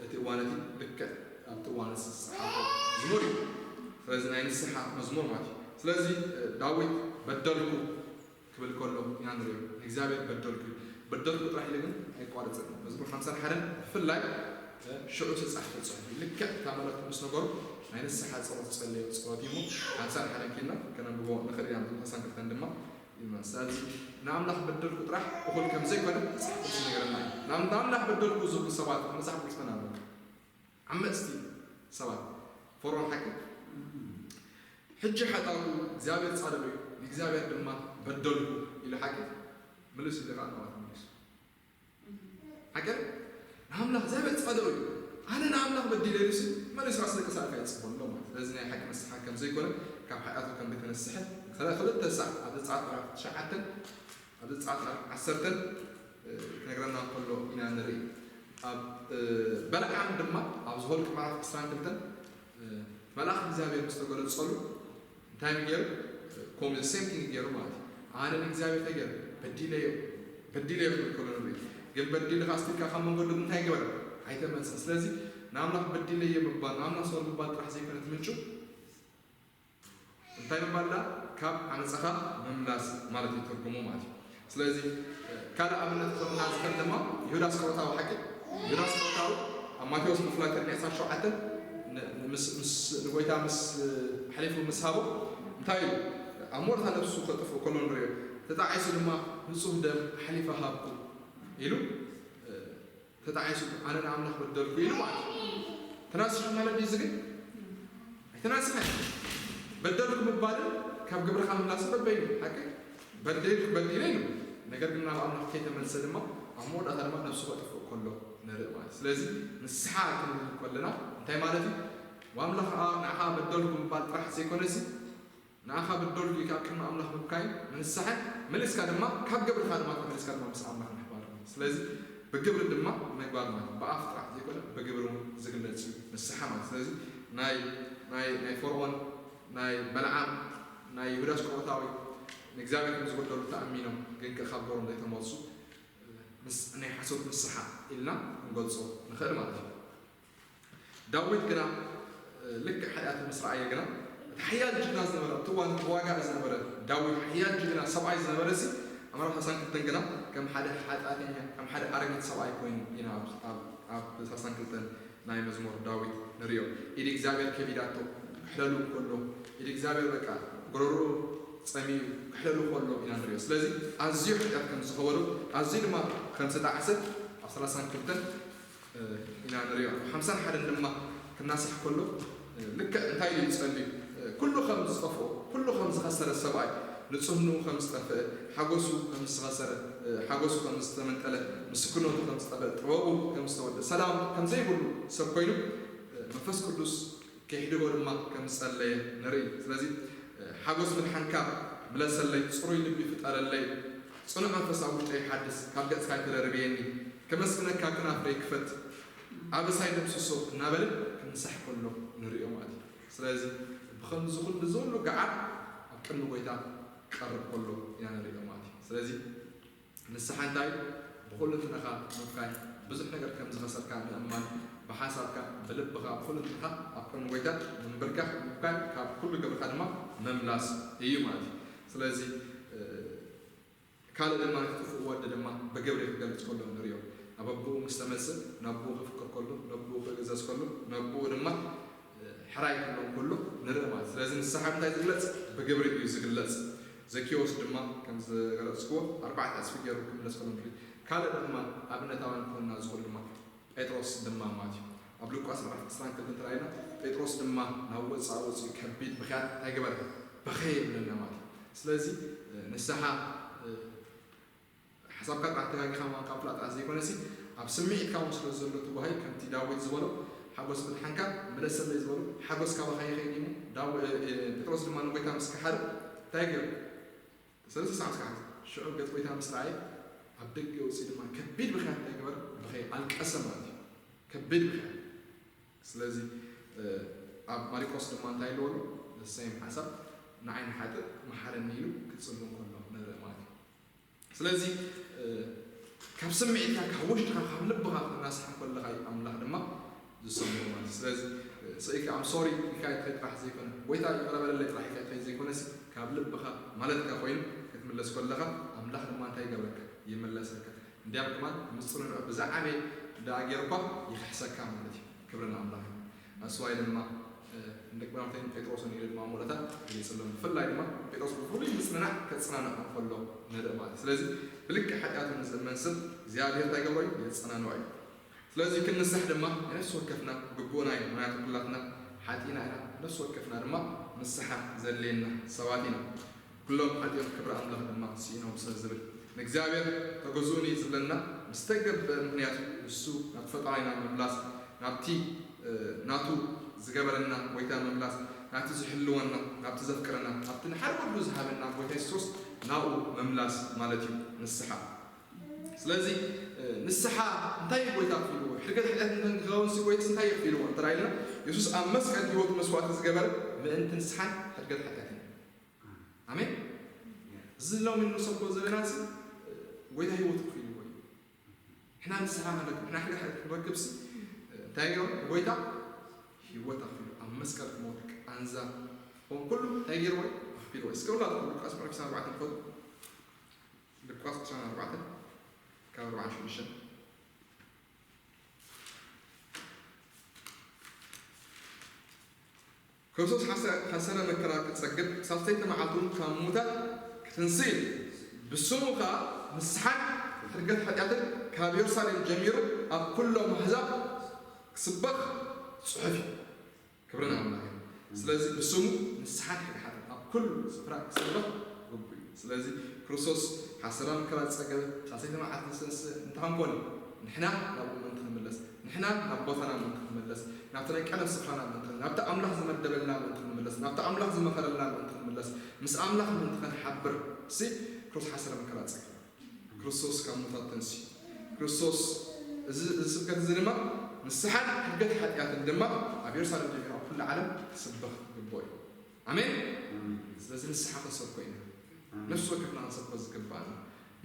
እቲ እዋን እቲ ልክዕ ኣብቲ እዋን እዚ ዝጸሓፎ መዝሙር እዩ። ስለዚ ናይ ንስሓ መዝሙር ማለት እዩ። ስለዚ፣ እ፣ ዳዊት "በደልኩ" ክብል ከሎ ኢና ንርእዮ። ንእግዚኣብሔር በደልኩ እዩ። በደልኩ ጥራሕ ኢሉ ግን ኣይቋርጽን። መዝሙር ሓምሳን ሓደን ብፍላይ፣ እ፣ ሽዑ ዝተጻሕፈ ጽሑፍ እዩ። ልክዕ እታ መልእኽቲ ምስ ነገሩ ናይ ንስሓ ጸሎት ዝጸለዮ ጸሎት እዩ እሞ ሓምሳን ሓደን ኪድና ከነንብቦ ንኽእል ኢና። መዝሙር ሓምሳን ክልተን ድማ ይመን። ስለዚ ንኣምላኽ በደልኩ ጥራሕ እኹል ከም ዘይኮነ መጽሓፍ ቅዱስ ይነግረና እዩ። ንኣም-፣ ንኣምላኽ በደልኩ ዝብሉ ሰባት ኣብ መጽሓፍ ቅዱስ መን ኣለዉ? ዓመጽቲ ሰባት። ፈርዖን ሓቂ ሕጂ ሓጣውኩ እግዚኣብሔር ጻድቕ እዩ፣ ንእግዚኣብሔር ድማ በደልኩ ኢሉ ሓቂ ምልስ ኢሉ ኸዓ ናባቱ መሊሱ። ሓቂ ንኣምላኽ እግዚኣብሔር ጻድቕ እዩ፣ ኣነ ንኣምላኽ በዲለ ኢሉሲ መሊሱ ኣስለቅሳ ኢልካ ይጽበሎ ማለት። ስለዚ ናይ ሓቂ ንስሓ ከም ዘይኮነ ካብ ሓጢኣቱ ከም ዘይተነስሐ ክልተ ሳዕ ኣብ ዘጸኣት ምዕራፍ ትሽዓተን ኣብ ዘጸኣት ምዕራፍ ዓሰርተን ክነግረና ከሎ ኢና ንርኢ። ኣብ በለዓም ድማ ኣብ ዘኍልቁ ምዕራፍ ዕስራን ክልተን መልኣኽ እግዚኣብሔር ምስ ተገለጸሉ እንታይ ገይሩ? ከምኡ the same thing ገይሩ ማለት እዩ። ኣነ ንእግዚኣብሔር እንታይ ገይረ? በዲለዮ፣ በዲለዮ ክብል ከሎ ንርኢ። ግን በዲልኻ ኣስቲልካ ካብ መንገዱ እንታይ ገበረ? ኣይተመልሰን። ስለዚ ንኣምላኽ በዲለዮ ምባል፣ ንኣምላኽ ሶሪ ምባል ጥራሕ ዘይኮነ እቲ ምንጩ እንታይ ምባል ደኣ? ካብ ዓመጻኻ ምምላስ ማለት እዩ ትርጉሙ ማለት እዩ። ስለዚ ካልእ ኣብነት ክኾነና ዝኽእል ድማ ይሁዳ ኣስቆሮታዊ ሓቂ። ይሁዳ ኣስቆሮታዊ ኣብ ማቴዎስ ብፍላይ ዕስራን ሸውዓተን ን-፣ ን-፣ ምስ፣ ምስ፣ ንጎይታ ምስ ኣሕሊፉ ምስ ሃቦ እንታይ ኢሉ? ኣብ ሞርታ ነብሱ ከጥፍእ ከሎ ንርእዮ። ተጣዒሱ ድማ ንጹህ ደም ኣሕሊፈ ሃብኩ ኢሉ ተጣዒሱ ኣነ ንኣምላኽ በደልኩ ኢሉ ማለት እዩ። ተናሲሑ ማለት ድዩ እዚ ግን? ኣይተናስሐን። በደልኩ ምባልን ካብ ግብርኻ ምምላስን በበይኑ ሓቂ በደልኩ በዲለ ኢሉ። ነገር ግን ናብ ኣምላኽ ከይተመልሰ ድማ ኣብ መወዳእታ ድማ ነብሱ ከጥፍእ ከሎ ንርኢ ማለት እዩ። ስለዚ ንስሓ ክንብል ከለና እንታይ ማለት እዩ? ኣምላኽ ንዓኻ በደልኩ ምባል ጥራሕ ዘይኮነሲ ንኣኻ በደልኩ ኢልካ ኣብ ቅድሚ ኣምላኽ ምብካይ ምንስሓን መሊስካ ድማ ካብ ግብርኻ ድማ ተመሊስካ ድማ ምስ ኣምላኽ ምሕባር ማለት እዩ። ስለዚ ብግብሪ ድማ ምግባር ማለት እዩ። ብኣፍ ጥራሕ ዘይኮነ ብግብሪ እውን ዝግለጽ እዩ ንስሓ ማለት። ስለዚ ናይ፣ ናይ፣ ናይ ፈርዖን፣ ናይ በለዓም፣ ናይ ይሁዳ ኣስቆሮታዊ ንእግዚኣብሔር ከም ዝበደሉ ተኣሚኖም ግን ከ ካብ ግብሮም ዘይተመልሱ ምስ ናይ ሓሶት ንስሓ ኢልና ክንገልጾ ንኽእል ማለት እዩ። ዳዊት ግና ልክዕ ሓጢኣቱ ምስ ረኣየ ግና እቲ ሓያል ጅግና ዝነበረ ኣብቲ እዋን ተዋጋኢ ዝነበረ ዳዊት ሓያል ጅግና ሰብኣይ ዝነበረ ሲ ኣብ ምዕራፍ ሰላሳን ክልተን ግና ከም ሓደ ሓጢኣተኛ ከም ሓደ ኣረጊት ሰብኣይ ኮይኑ ኢና ኣብ፣ ኣብ፣ ኣብ ሰላሳን ክልተን ናይ መዝሙር ዳዊት ንሪኦ። ኢድ እግዚኣብሔር ከቢዳቶ ክሕለሉ እንከሎ ኢድ እግዚኣብሔር በቃ ጎረርኡ ጸሚዩ ክሕለሉ ከሎ ኢና ንሪኦ። ስለዚ ኣዝዩ ሓጢኣት ከም ዝኸበሩ ኣዝዩ ድማ ከም ዝተጣዕሰ ኣብ ሰላሳን ክልተን ኢና ንሪኦ። ሓምሳን ሓደን ድማ ክናሳሕ ከሎ ልክዕ እንታይ ኢሉ ይጸሊ? ኩሉ ከም ዝጠፍኦ ኩሉ ከም ዝኸሰረ ሰብኣይ ንጽህንኡ ከም ዝጠፍአ ሓጎሱ ከም ዝኸሰረ ሓጎሱ ከም ዝተመንጠለ ምስክርነቱ ከም ዝጠፍአ ጥበቡ ከም ዝተወደ ሰላም ከም ዘይብሉ ሰብ ኮይኑ መንፈስ ቅዱስ ከይሕድጎ ድማ ከም ዝጸለየ ንርኢ። ስለዚ ሓጎስ ምድሓንካ ምለሰለይ፣ ጽሩይ ልቢ ፍጠረለይ፣ ጽኑዕ መንፈስ ኣብ ውሽጠይ ሓድስ፣ ካብ ገጽካ ኣይተደርብየኒ፣ ከመስግነካ ክናፍረይ ክፈት፣ ኣበሳይ ደምስሶ እናበለ ክምሳሕ ከሎ ንሪኦ ማለት እዩ። ስለዚ ብኸምዚ ኩሉ ዘሎ ገዓር ኣብ ቅድሚ ጎይታ ክቐርብ ከሎ ኢና ንሪኦ ማለት እዩ። ስለዚ ንስሓ እንታይ እዩ? ብኹልንትናኻ ምብካይ፣ ብዙሕ ነገር ከም ዝኸሰርካ ምእማን፣ ብሓሳብካ፣ ብልብኻ፣ ብኹልንትናኻ ኣብ ቅድሚ ጎይታ ምንብርካኽ ምብካይ፣ ካብ ኩሉ ግብርካ ድማ ምምላስ እዩ ማለት እዩ። ስለዚ ካልእ ድማ እቲ ጥፉእ ወዲ ድማ ብግብሪ ክገልጽ ከሎ ንሪኦ። ናብ ኣቦኡ ምስ ተመልሰ፣ ንኣቦኡ ከፍቅር ከሎ፣ ንኣቦኡ ክእዘዝ ከሎ፣ ንኣቦኡ ድማ ሕራይ ክብሎ ከሎ ንርኢ ማለት። ስለዚ ንስሓ እንታይ ዝግለጽ? ብግብሪ እዩ ዝግለጽ። ዘኪዎስ ድማ ከም ዝገለጽክዎ ኣርባዕተ ዕጽፊ ገይሩ ክምለስ ከሎ ንርኢ። ካልእ ድማ ኣብነታውያን ክኾንና ዝኽእል ድማ ጴጥሮስ ድማ ማለት እዩ። ኣብ ሉቃስ ምዕራፍ ዕስራን ክልተን እንተ ረኣይና፣ ጴጥሮስ ድማ ናብ ወጻኢ ወጺኡ ከቢድ ብኽያት እንታይ ገበረ? በኸየ ይብለና ማለት እዩ። ስለዚ ንስሓ ሓሳብካ ጥራሕ ተጋጊኻ ምዃንካ ምፍላጥ ጥራሕ ዘይኮነሲ፣ ኣብ ስምዒትካ እውን ስለ ዘሎ እቲ ጓሂ ከምቲ ዳዊት ዝበሎ፣ ሓጎስ ምድሓንካ ምለሰለይ ዝበሎ፣ ሓጎስ ካባኻ ይኸይድ እዩ። ዳዊ- እ- እ- ጴጥሮስ ድማ ንጎይታ ምስ ከሓደ እንታይ ገይሩ? ሰለስተ ሳዕ ምስ ከሓደ፣ ሽዑ ገጽ ጎይታ ምስ ረኣየ፣ ኣብ ደገ ወፂኡ ድማ ከቢድ ብኽያት እንታይ ገበረ? ብኸየ፣ ኣልቀሰ ማለት እዩ። ከቢድ ብኽያት። ስለዚ እ፣ ኣብ ማሪቆስ ድማ እንታይ ኣለዎ? ሰይም ሓሳብ ንዓይ ንሓጥእ መሓረኒ ኢሉ ክጽሊ ከሎ ንርኢ ማለት እዩ። ስለዚ እ፣ ካብ ስምዒትካ፣ ካብ ውሽጥካ፣ ካብ ልብኻ ክናስሓ ከለኻ እዩ ኣምላኽ ድማ ዝሰምዖ ማለት እዩ። ስለዚ እ፣ ስኢካ ኣም ሶሪ ኢልካ ትኸይድ ጥራሕ ዘይኮነ፣ ጎይታ ይቕረ በለለይ ጥራሕ ኢልካ ትኸይድ ዘይኮነሲ፣ ካብ ልብኻ ማለትካ ኮይኑ ክትምለስ ከለኻ ኣምላኽ ድማ እንታይ ይገብረካ? ይምለሰካ። እንዲያም ድማ ምስ ጽንንዑ ብዝዓበየ ደኣ ጌርኳ ይኽሕሰካ ማለት እዩ። ክብሪ ንኣምላኽ እዩ። ኣስዋይ ድማ እ፣ ንደቂ መራሕተይን ጴጥሮስን ኢሉ ድማ ምውለታ ገሊጽሎም። ብፍላይ ድማ ጴጥሮስ ብፍሉይ ምጽንናዕ ከጽናንዖ ከሎ ንርኢ ማለት እዩ። ስለዚ ብልክዕ ሓጢኣቱ ንዝእመን ሰብ እግዚኣብሔር እንታይ ገብሮ እዩ? የጸናንዖ እዩ። ስለዚ ክንንሳሕ ድማ ነፍሲ ወከፍና ግቡእና እዩ። ምኽንያቱ ኩላትና ሓጢእና ኢና። ነፍሲ ወከፍና ድማ ንስሓ ዘድልየና ሰባት ኢና። ኩሎም ሓጢኦም ክብሪ ኣምላኽ ድማ ስኢኖም ስለ ዝብል፣ ንእግዚኣብሔር ተገዝኡኒ ዝብለና ምስ ተገብአ ምኽንያት ንሱ ናብቲ ፈጣሪና ምምላስ፣ ናብቲ እ፣ ናቱ ዝገበረና ጎይታ ምምላስ፣ ናብቲ ዝሕልወና፣ ናብቲ ዘፍቅረና፣ ናብቲ ንሓደ ወዱ ዝሃበና ጎይታ የሱስ ክርስቶስ ናብኡ ምምላስ ማለት እዩ ንስሓ። ስለዚ እ፣ ንስሓ እንታይ እዩ ጎይታ ክፍልዎ? ሕድገት ሓጢኣት እንተን ክኸውን ሲ ጎይታ እንታይ እዩ ክፍልዎ? እንተ ኢልና የሱስ ኣብ መስቀል ህይወቱ መስዋዕቲ ዝገበረ ምእንቲ ንስሓን ሕድገት ሓጢኣትን እዩ። ኣሜን። እዚ ሎሚ ንሰብኮ ዘለና ሲ ጎይታ ህይወቱ ክፍልዎ እዩ። ንሕና ንስሓ ክንረክብ፣ ንሕና ሕድገት ክንረክብ ሲ እንታይ ገይሩ? ጎይታ ህይወት ኣኽፊሉ ኣብ መስቀል ክሞት ቃንዛ ኾን ኩሉ እንታይ ገይርዎ? ኣኽፊልዎ። እስከ ሁላትኩም ሉቃስ ምዕራፍ ዕስራን ኣርባዕተን ንኸዱ። ሉቃስ ዕስራን ኣርባዕተን ካብ ኣርባዓን ሽዱሽተን። ክርስቶስ ሓሰ- ሓሰረ መከራ ክጸግብ ሳልሰይቲ መዓልቲ እውን ካብ ምዉታት ክትንስእ እዩ። ብስሙ ኸኣ ንስሓን ሕድገት ሓጢኣትን ካብ የሩሳሌም ጀሚሩ ኣብ ኩሎም ኣህዛብ ክስበኽ ጽሑፍ እዩ። ክብሪ ንኣምላኽ እዩ። ስለዚ ብስሙ ንስሓን ሕድሓትን ኣብ ኩሉ ስፍራ ክስበኽ ግቡእ እዩ። ስለዚ ክርስቶስ ሓሰረ መከራ ዝጸገበ ሳልሰይቲ መዓልቲ ዝተንስእ እንተኾንኮን ንሕና ናብኡ ምእንቲ ክንምለስ፣ ንሕና ናብ ቦታና ምእንቲ ክንምለስ፣ ናብቲ ናይ ቀደም ስፍራና ምእንቲ፣ ናብቲ ኣምላኽ ዝመደበልና ምእንቲ ክንምለስ፣ ናብቲ ኣምላኽ ዝመኸረልና ምእንቲ ክንምለስ፣ ምስ ኣምላኽ ምእንቲ ክንሓብር ሲ ክርስቶስ ሓሰረ መከራ ጸገበ። ክርስቶስ ካብ ሙታት ተንስዩ። ክርስቶስ እዚ እዚ ስብከት እዚ ድማ ንስሓን ሕድገት ሓጢኣትን ድማ ኣብ የሩሳሌም ጀሚሩ ኣብ ኩሉ ዓለም ክስበኽ ግቡእ እዩ። ኣሜን። ስለዚ ንስሓ ክንሰብኮ ኢና። ነፍሲ ወከፍና ክንሰብኮ ዝግባኣና፣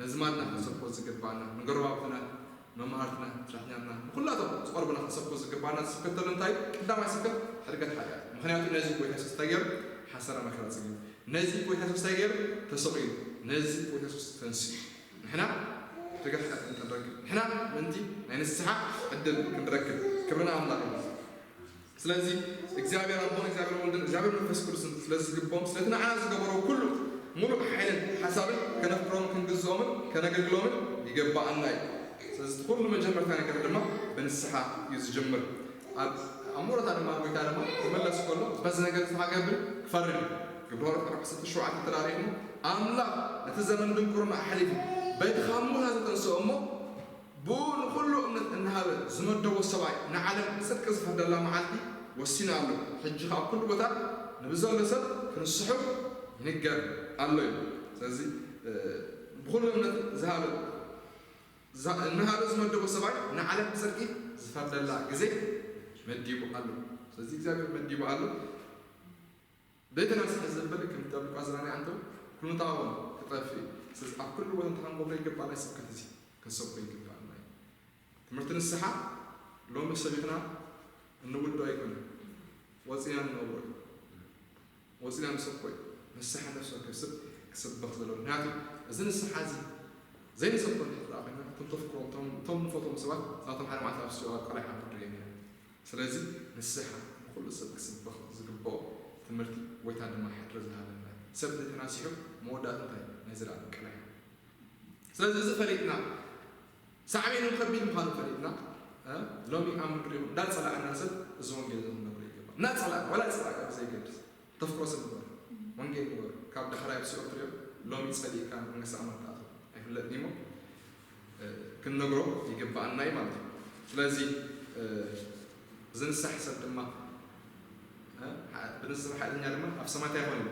ነዝማድና ክንሰብኮ ዝግባኣና፣ ንጎረባብትና፣ መማህርትና፣ ሰራሕተኛትና፣ ንኹላቶም ዝቐርቡና ክንሰብኮ ዝግባኣና ስብከት ተሎ እንታይ እዩ? ቀዳማይ ስብከት ሕድገት ሓጢኣት። ምኽንያቱ ነዚ ጎይታ የሱስ እንታይ ገይሩ? ሓሰረ መከራ ጸጊቡ። ነዚ ጎይታ የሱስ እንታይ ገይሩ? ተሰቒሉ። ነዚ ጎይታ የሱስ ተንስኡ። ንሕና ሕድገት ሓጢኣት ክንረክብ፣ ንሕና ምእንቲ ናይ ንስሓ ዕድል ክንረክብ ክብሪ ንኣምላኽ እዩ። ስለዚ እግዚኣብሔር ኣቦን እግዚኣብሔር ወልድን እግዚኣብሔር መንፈስ ቅዱስን ስለ ዝግቦም ስለቲ ንዓና ዝገበሮ ኩሉ ሙሉእ ሓይልን ሓሳብን ከነፍቅሮምን ክንግዝኦምን ከነገልግሎምን ይገባኣና እዩ። ስለዚ እቲ ኩሉ መጀመርታ ነገር ድማ ብንስሓ እዩ ዝጅምር። ኣብ ኣብ መወዳእታ ድማ ጎይታ ድማ ክመለስ ከሎ በዚ ነገር እዚ ክገብር ክፈርድ እዩ። ግብረ ሃዋርያት ምዕራፍ ዓሰርተ ሸውዓተ ተራሪኽሞ ኣምላኽ ነቲ ዘመን ድንቁርና ኣሕሊፉ በቲ ካብ ሙታት ዘተንስኦ እሞ ብኡ ንኹሉ እምነት እናሃበ ዝመደቦ ሰብኣይ ንዓለም ብጽድቂ ዝፈርደላ መዓልቲ ወሲኑ ኣሎ። ሕጂ ኸኣ ኣብ ኩሉ ቦታ ንብዘሎ ሰብ ክንስሑ ይንገር ኣሎ እዩ። ስለዚ እ፣ ብኹሉ እምነት ዝሃበ ዛ- እናሃበ ዝመደቦ ሰብኣይ ንዓለም ብጽድቂ ዝፈርደላ ግዜ መዲቡ ኣሎ። ስለዚ እግዚኣብሔር መዲቡ ኣሎ። ዘይተናስሐ ዘበለ ከም ጠብቋ ዝራነ ኣንተ ኩሉታውን ክጠፍእ። ስለዚ ኣብ ኩሉ ቦታ እንተሓንጎብና ይግባና፣ ስብከት እዚ ክንሰብኮ ይግባና እዩ። ትምህርቲ ንስሓ ሎሚ ሰቢኽና እንውዶ ኣይኮነ፣ ወፂና ንነብሮ እዩ። ወፂና ንሰብኮ እዩ። ንስሓ ነፍሲ ወከፍ ሰብ ክስበኽ ዘለዎ። ምክንያቱ እዚ ንስሓ እዚ ዘይንሰብኮ እንድሕር ደኣ ኮይና፣ እቶም ተፍቅሮም፣ እቶም፣ እቶም ንፈትዎም ሰባት፣ ናቶም ሓደ መዓልቲ ኣብ ሲኦል ኣብ ቀላይ ሓንኩር ድገኛ። ስለዚ ንስሓ ንኹሉ ሰብ ክስበኽ ዝግብኦ ትምህርቲ፣ ጎይታ ድማ ሕድሪ ዝሃበና እዩ። ሰብ ዘይተናሲሑ መወዳእታ እንታይ? ናይ ዘላለም ቀላይ። ስለዚ እዚ ፈሊጥና፣ ሳዕቤኑ ከቢድ ምዃኑ ፈሊጥና፣ እ፣ ሎሚ ኣብ ምድሪ ይኹን እንዳጸላእና ሰብ እዚ ወንጌል እዚ ክንነግሮ ይግባእ። እንዳጸላእና፣ ዋላ ጸላእካ ብዘይገድስ፣ ተፍቅሮ ሰብ ንበሮ፣ ወንጌል ንበሮ። ካብ ዳሕራይ ኣብ ሲኦል ትሪኦ፣ ሎሚ ጸሊእካ መንግስቲ ኣምላኽ ትኣትዎ ኣይፍለጥን እዩ እሞ፣ እ፣ ክንነግሮ ይግባኣና እዩ ማለት እዩ። ስለዚ፣ እ፣ ዝንሳሕ ሰብ ድማ፣ እ፣ ሓ-፣ ብንስብ ሓጢኛ ድማ ኣብ ሰማይ እንታይ ይኾን እዩ?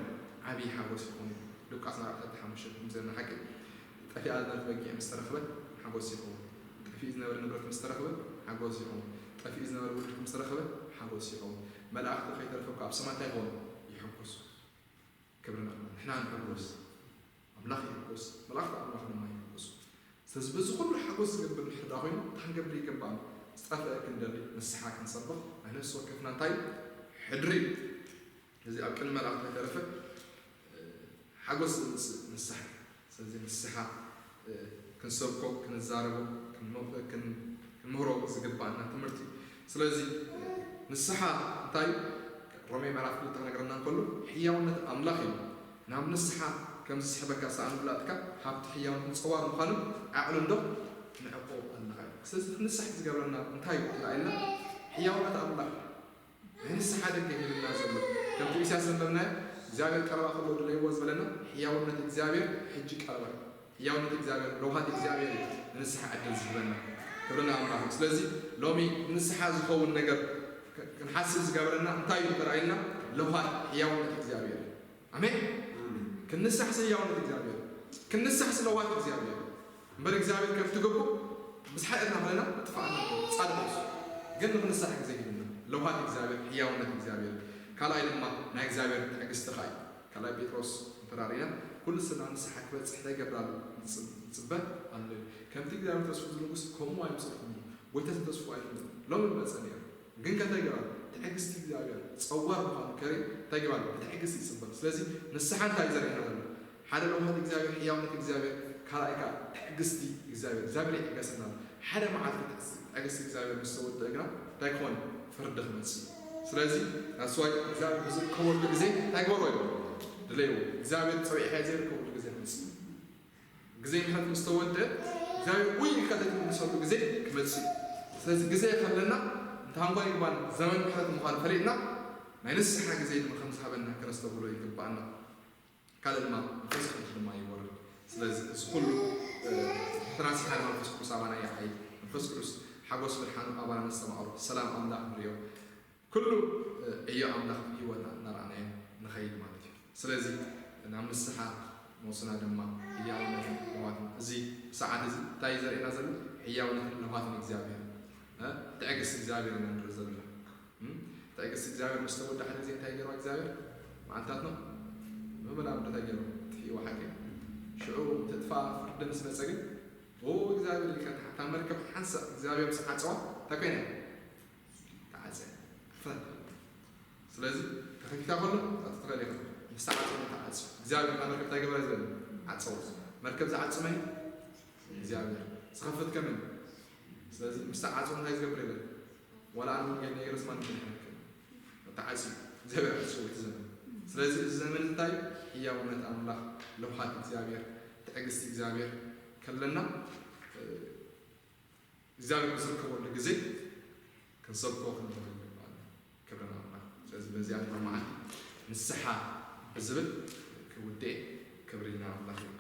ዓብዪ ሓጎስ ይኾን እዩ። ሉቃስ ኣርባዕተ ሓሙሽተ ከም ዘለና ሓቂ፣ ጠፊኣ ዝነበረት በጊዕ ምስ ተረኽበት ሓጎስ ይኸውን። ጠፊኡ ዝነበረ ንብረት ምስ ተረኽበ ሓጎስ ይኸውን። ጠፊኡ ዝነበረ ውልድኪ ምስ ተረኽበ ሓጎስ ይኸውን። መላእኽቲ ከይተረፈ እኳ ኣብ ሰማይ እንታይ ይኾኑ? ይሕጎሱ። ክብሪ ንኣምላኽ። ንሕና ንሕጎስ፣ ኣምላኽ ይሕጎስ፣ መላእኽቲ ኣምላኽ ድማ ይሕጎሱ። ስለዚ በዚ ኩሉ ሓጎስ ዝገብር እንድሕር ደኣ ኮይኑ፣ እንታይ ክንገብር ይግባእ? ዝጠፍአ ክንደሊ፣ ንስሓ ክንሰብኽ ናይ ነፍሲ ወከፍና እንታይ እዩ? ሕድሪ እዩ። ስለዚ ኣብ ቅድሚ መላእኽቲ ከይተረፈ፣ እ፣ ሓጎስ ዘምጽእ ንስሓ እዩ። ስለዚ ንስሓ፣ እ፣ ክንሰብኮ፣ ክንዛረቦ፣ ክንመ-፣ ክን-፣ ክንምህሮ ዝግባኣና ትምህርቲ እዩ። ስለዚ፣ እ፣ ንስሓ እንታይ እዩ? ሮሜ ምዕራፍ ክልተ ክነግረና እንከሎ፣ ሕያውነት ኣምላኽ እዩ። ናብ ንስሓ ከም ዝስሕበካ ሰኣን ምላጥካ፣ ሃብቲ ሕያውነትን ጸዋር ምዃኑ ዓቕሊ እንዶ ንዕቆ ኣለኻ እዩ። ስለዚ ክንስሕ ዝገብረና እንታይ እዩ? ተራእየና፣ ሕያውነት ኣምላኽ እዩ። ናይ ንስሓ ደገ ሂብና ዘሎ። ከምቲ ኢሳያስ ዘንበብናዮ፣ እግዚኣብሔር ቀረባ ከሎ ድለይዎ ዝበለና፣ ሕያውነት እግዚኣብሔር ሕጂ ቀረባ እዩ። ሕያውነት እግዚኣብሔር፣ ለውሃት እግዚኣብሔር እዩ ንንስሓ ዕድል ዝህበና። ክብሪ ንኣምላኽ። ስለዚ ሎሚ ንስሓ ዝኸውን ነገር ክ-፣ ክንሓስብ ዝገበረና እንታይ እዩ ተራእየና? ለውሃት ሕያውነት እግዚኣብሔር እዩ። ኣሜን። ኣሜን። ክንሳሕሲ ህያውነት እግዚኣብሔር፣ ክንሳሕሲ ለዋት እግዚኣብሔር። እምበር እግዚኣብሔር ከም ትገብሩ ብዝሓ እድና ከለና ጥፋእና ጻድቅ እዩ። ግን ንክንሳሕ ግዜ ሂብና ለውሃት እግዚኣብሔር፣ ህያውነት እግዚኣብሔር። ካልኣይ ድማ ናይ እግዚኣብሔር ትዕግስቲ ኸኣ እዩ። ካልኣይ ጴጥሮስ እንተራሪና ኩሉ ስና ንስሓ ክበጽሕ እንታይ ገብር ኣሎ? ይጽብ-፣ ይጽበ ኣሎ እዩ። ከምቲ እግዚኣብሔር ተስፉ ዝንጉስ ከምኡ ኣይምሰልኩም እዩ። ጎይታ ተስፉ ኣይትምኑ። ሎም መጸ ነይሩ። ግን ከ እንታይ ገባር? ትዕግስቲ እግዚኣብሔር ጸዋር ምዃኑ ከርኢ እንታይ ገባር? ብትዕግስቲ ይጽበ። ስለዚ ንስሓ እንታይ ዘርእየና ዘሎ? ሓደ ለውሃት እግዚኣብሔር፣ ሕያውነት እግዚኣብሔር፣ ካልኣይ ከኣ ትዕግስቲ እግዚኣብሔር። እግዚኣብሔር ይዕገሰና ኣሎ። ሓደ መዓልቲ ትዕግስቲ እግዚኣብሔር ምስ ተወደአ ግና እንታይ ክኾን? ፍርዲ ክመጽእ እዩ። ስለዚ that's why እግዚኣብሔር ብዝርከበሉ ግዜ እንታይ ግበርዎ ኢሉ ድለይዎ። እግዚኣብሔር ጸዊዕካ ዘይርከበሉ ግዜ ክመጽእ እዩ። ግዜ ምሕረት ምስ ተወድአ እግዚኣብሔር ውይ ኢልካ ዘይትምልሰሉ ግዜ ክመጽእ እዩ። ስለዚ ግዜ ከለና እንተ ሃንጓ ይግባን ዘመን ምሕረት ምዃኑ ፈሊጥና ናይ ንስሓ ግዜ ድማ ከም ዝሃበና ከነስተብህሎ ይግባኣና። ካልእ ድማ መንፈስ ቅዱስ ድማ ይወርድ። ስለዚ እዚ ኩሉ፣ እ፣ ተናሲሓ መንፈስ ቅዱስ ኣባና ይዓይ። መንፈስ ቅዱስ ሓጎስ ብርሃኑ ኣባና ነስተማቕሮ፣ ሰላም ኣምላኽ ንርእዮ። ኩሉ፣ እ፣ ዕዮ ኣምላኽ ህይወትና እናረኣናዮ ንኸይድ ማለት እዩ። ስለዚ ናብ ንስሓ መውስና ድማ ህያውነትን ለውሃትን። እዚ ሰዓት እዚ እንታይ እዩ ዘርእየና ዘሎ? ህያውነትን ለውሃትን እግዚኣብሔር። እ፣ ትዕግስቲ እግዚኣብሔር ኢና ንርኢ ዘለና። እም? ትዕግስቲ እግዚኣብሔር ምስ ተወድኣ ሓደ ግዜ እንታይ ገይርዋ እግዚኣብሔር? መዓልታት ኖህ ምምላእ እንታይ ገይርዋ? ጥፊእዋ ሓቂ። ሽዑ ተጥፋ ፍርዲ ምስ መጸ ግን፣ ኦ እግዚኣብሔር ኢልካ እታ መርከብ ሓንሳእ እግዚኣብሔር ምስ ዓጸዋ እንታይ ኮይና? ተዓጸ። ክፈት። ስለዚ ተኸፊታ ከሎ ኣትትኸል ኢኻ። ምስ ተዓጸወ ተዓጽ። እግዚኣብሔር እታ መርከብ እንታይ ገበረ ዝበለ? ዓጸወ። መርከብ ዝዓጽመ እግዚኣብሔር። ዝኸፍት ከመን? ስለዚ ምስ ተዓጸወ እንታይ ዝገብር የለን? ዋላ ኣነ ወንጌል ነይረስ ማንም ኣይሓነክን። ተዓጽዩ። እግዚኣብሔር ዓጽዎ እቲ ዘመን። ስለዚ እዚ ዘመን እንታይ? ህያውነት ኣምላኽ፣ ለውሃት እግዚኣብሔር፣ ትዕግስቲ እግዚኣብሔር ከለና፣ እ፣ እግዚኣብሔር ብዝርከበሉ ግዜ ክንሰብኮ ክንረኽብ ይግባኣና። ክብሪ ንኣምላኽ። ስለዚ በዚኣ ድማ መዓልቲ ንስሓ ብዝብል ክውድኤ ክብሪ ንኣምላኽ እዩ።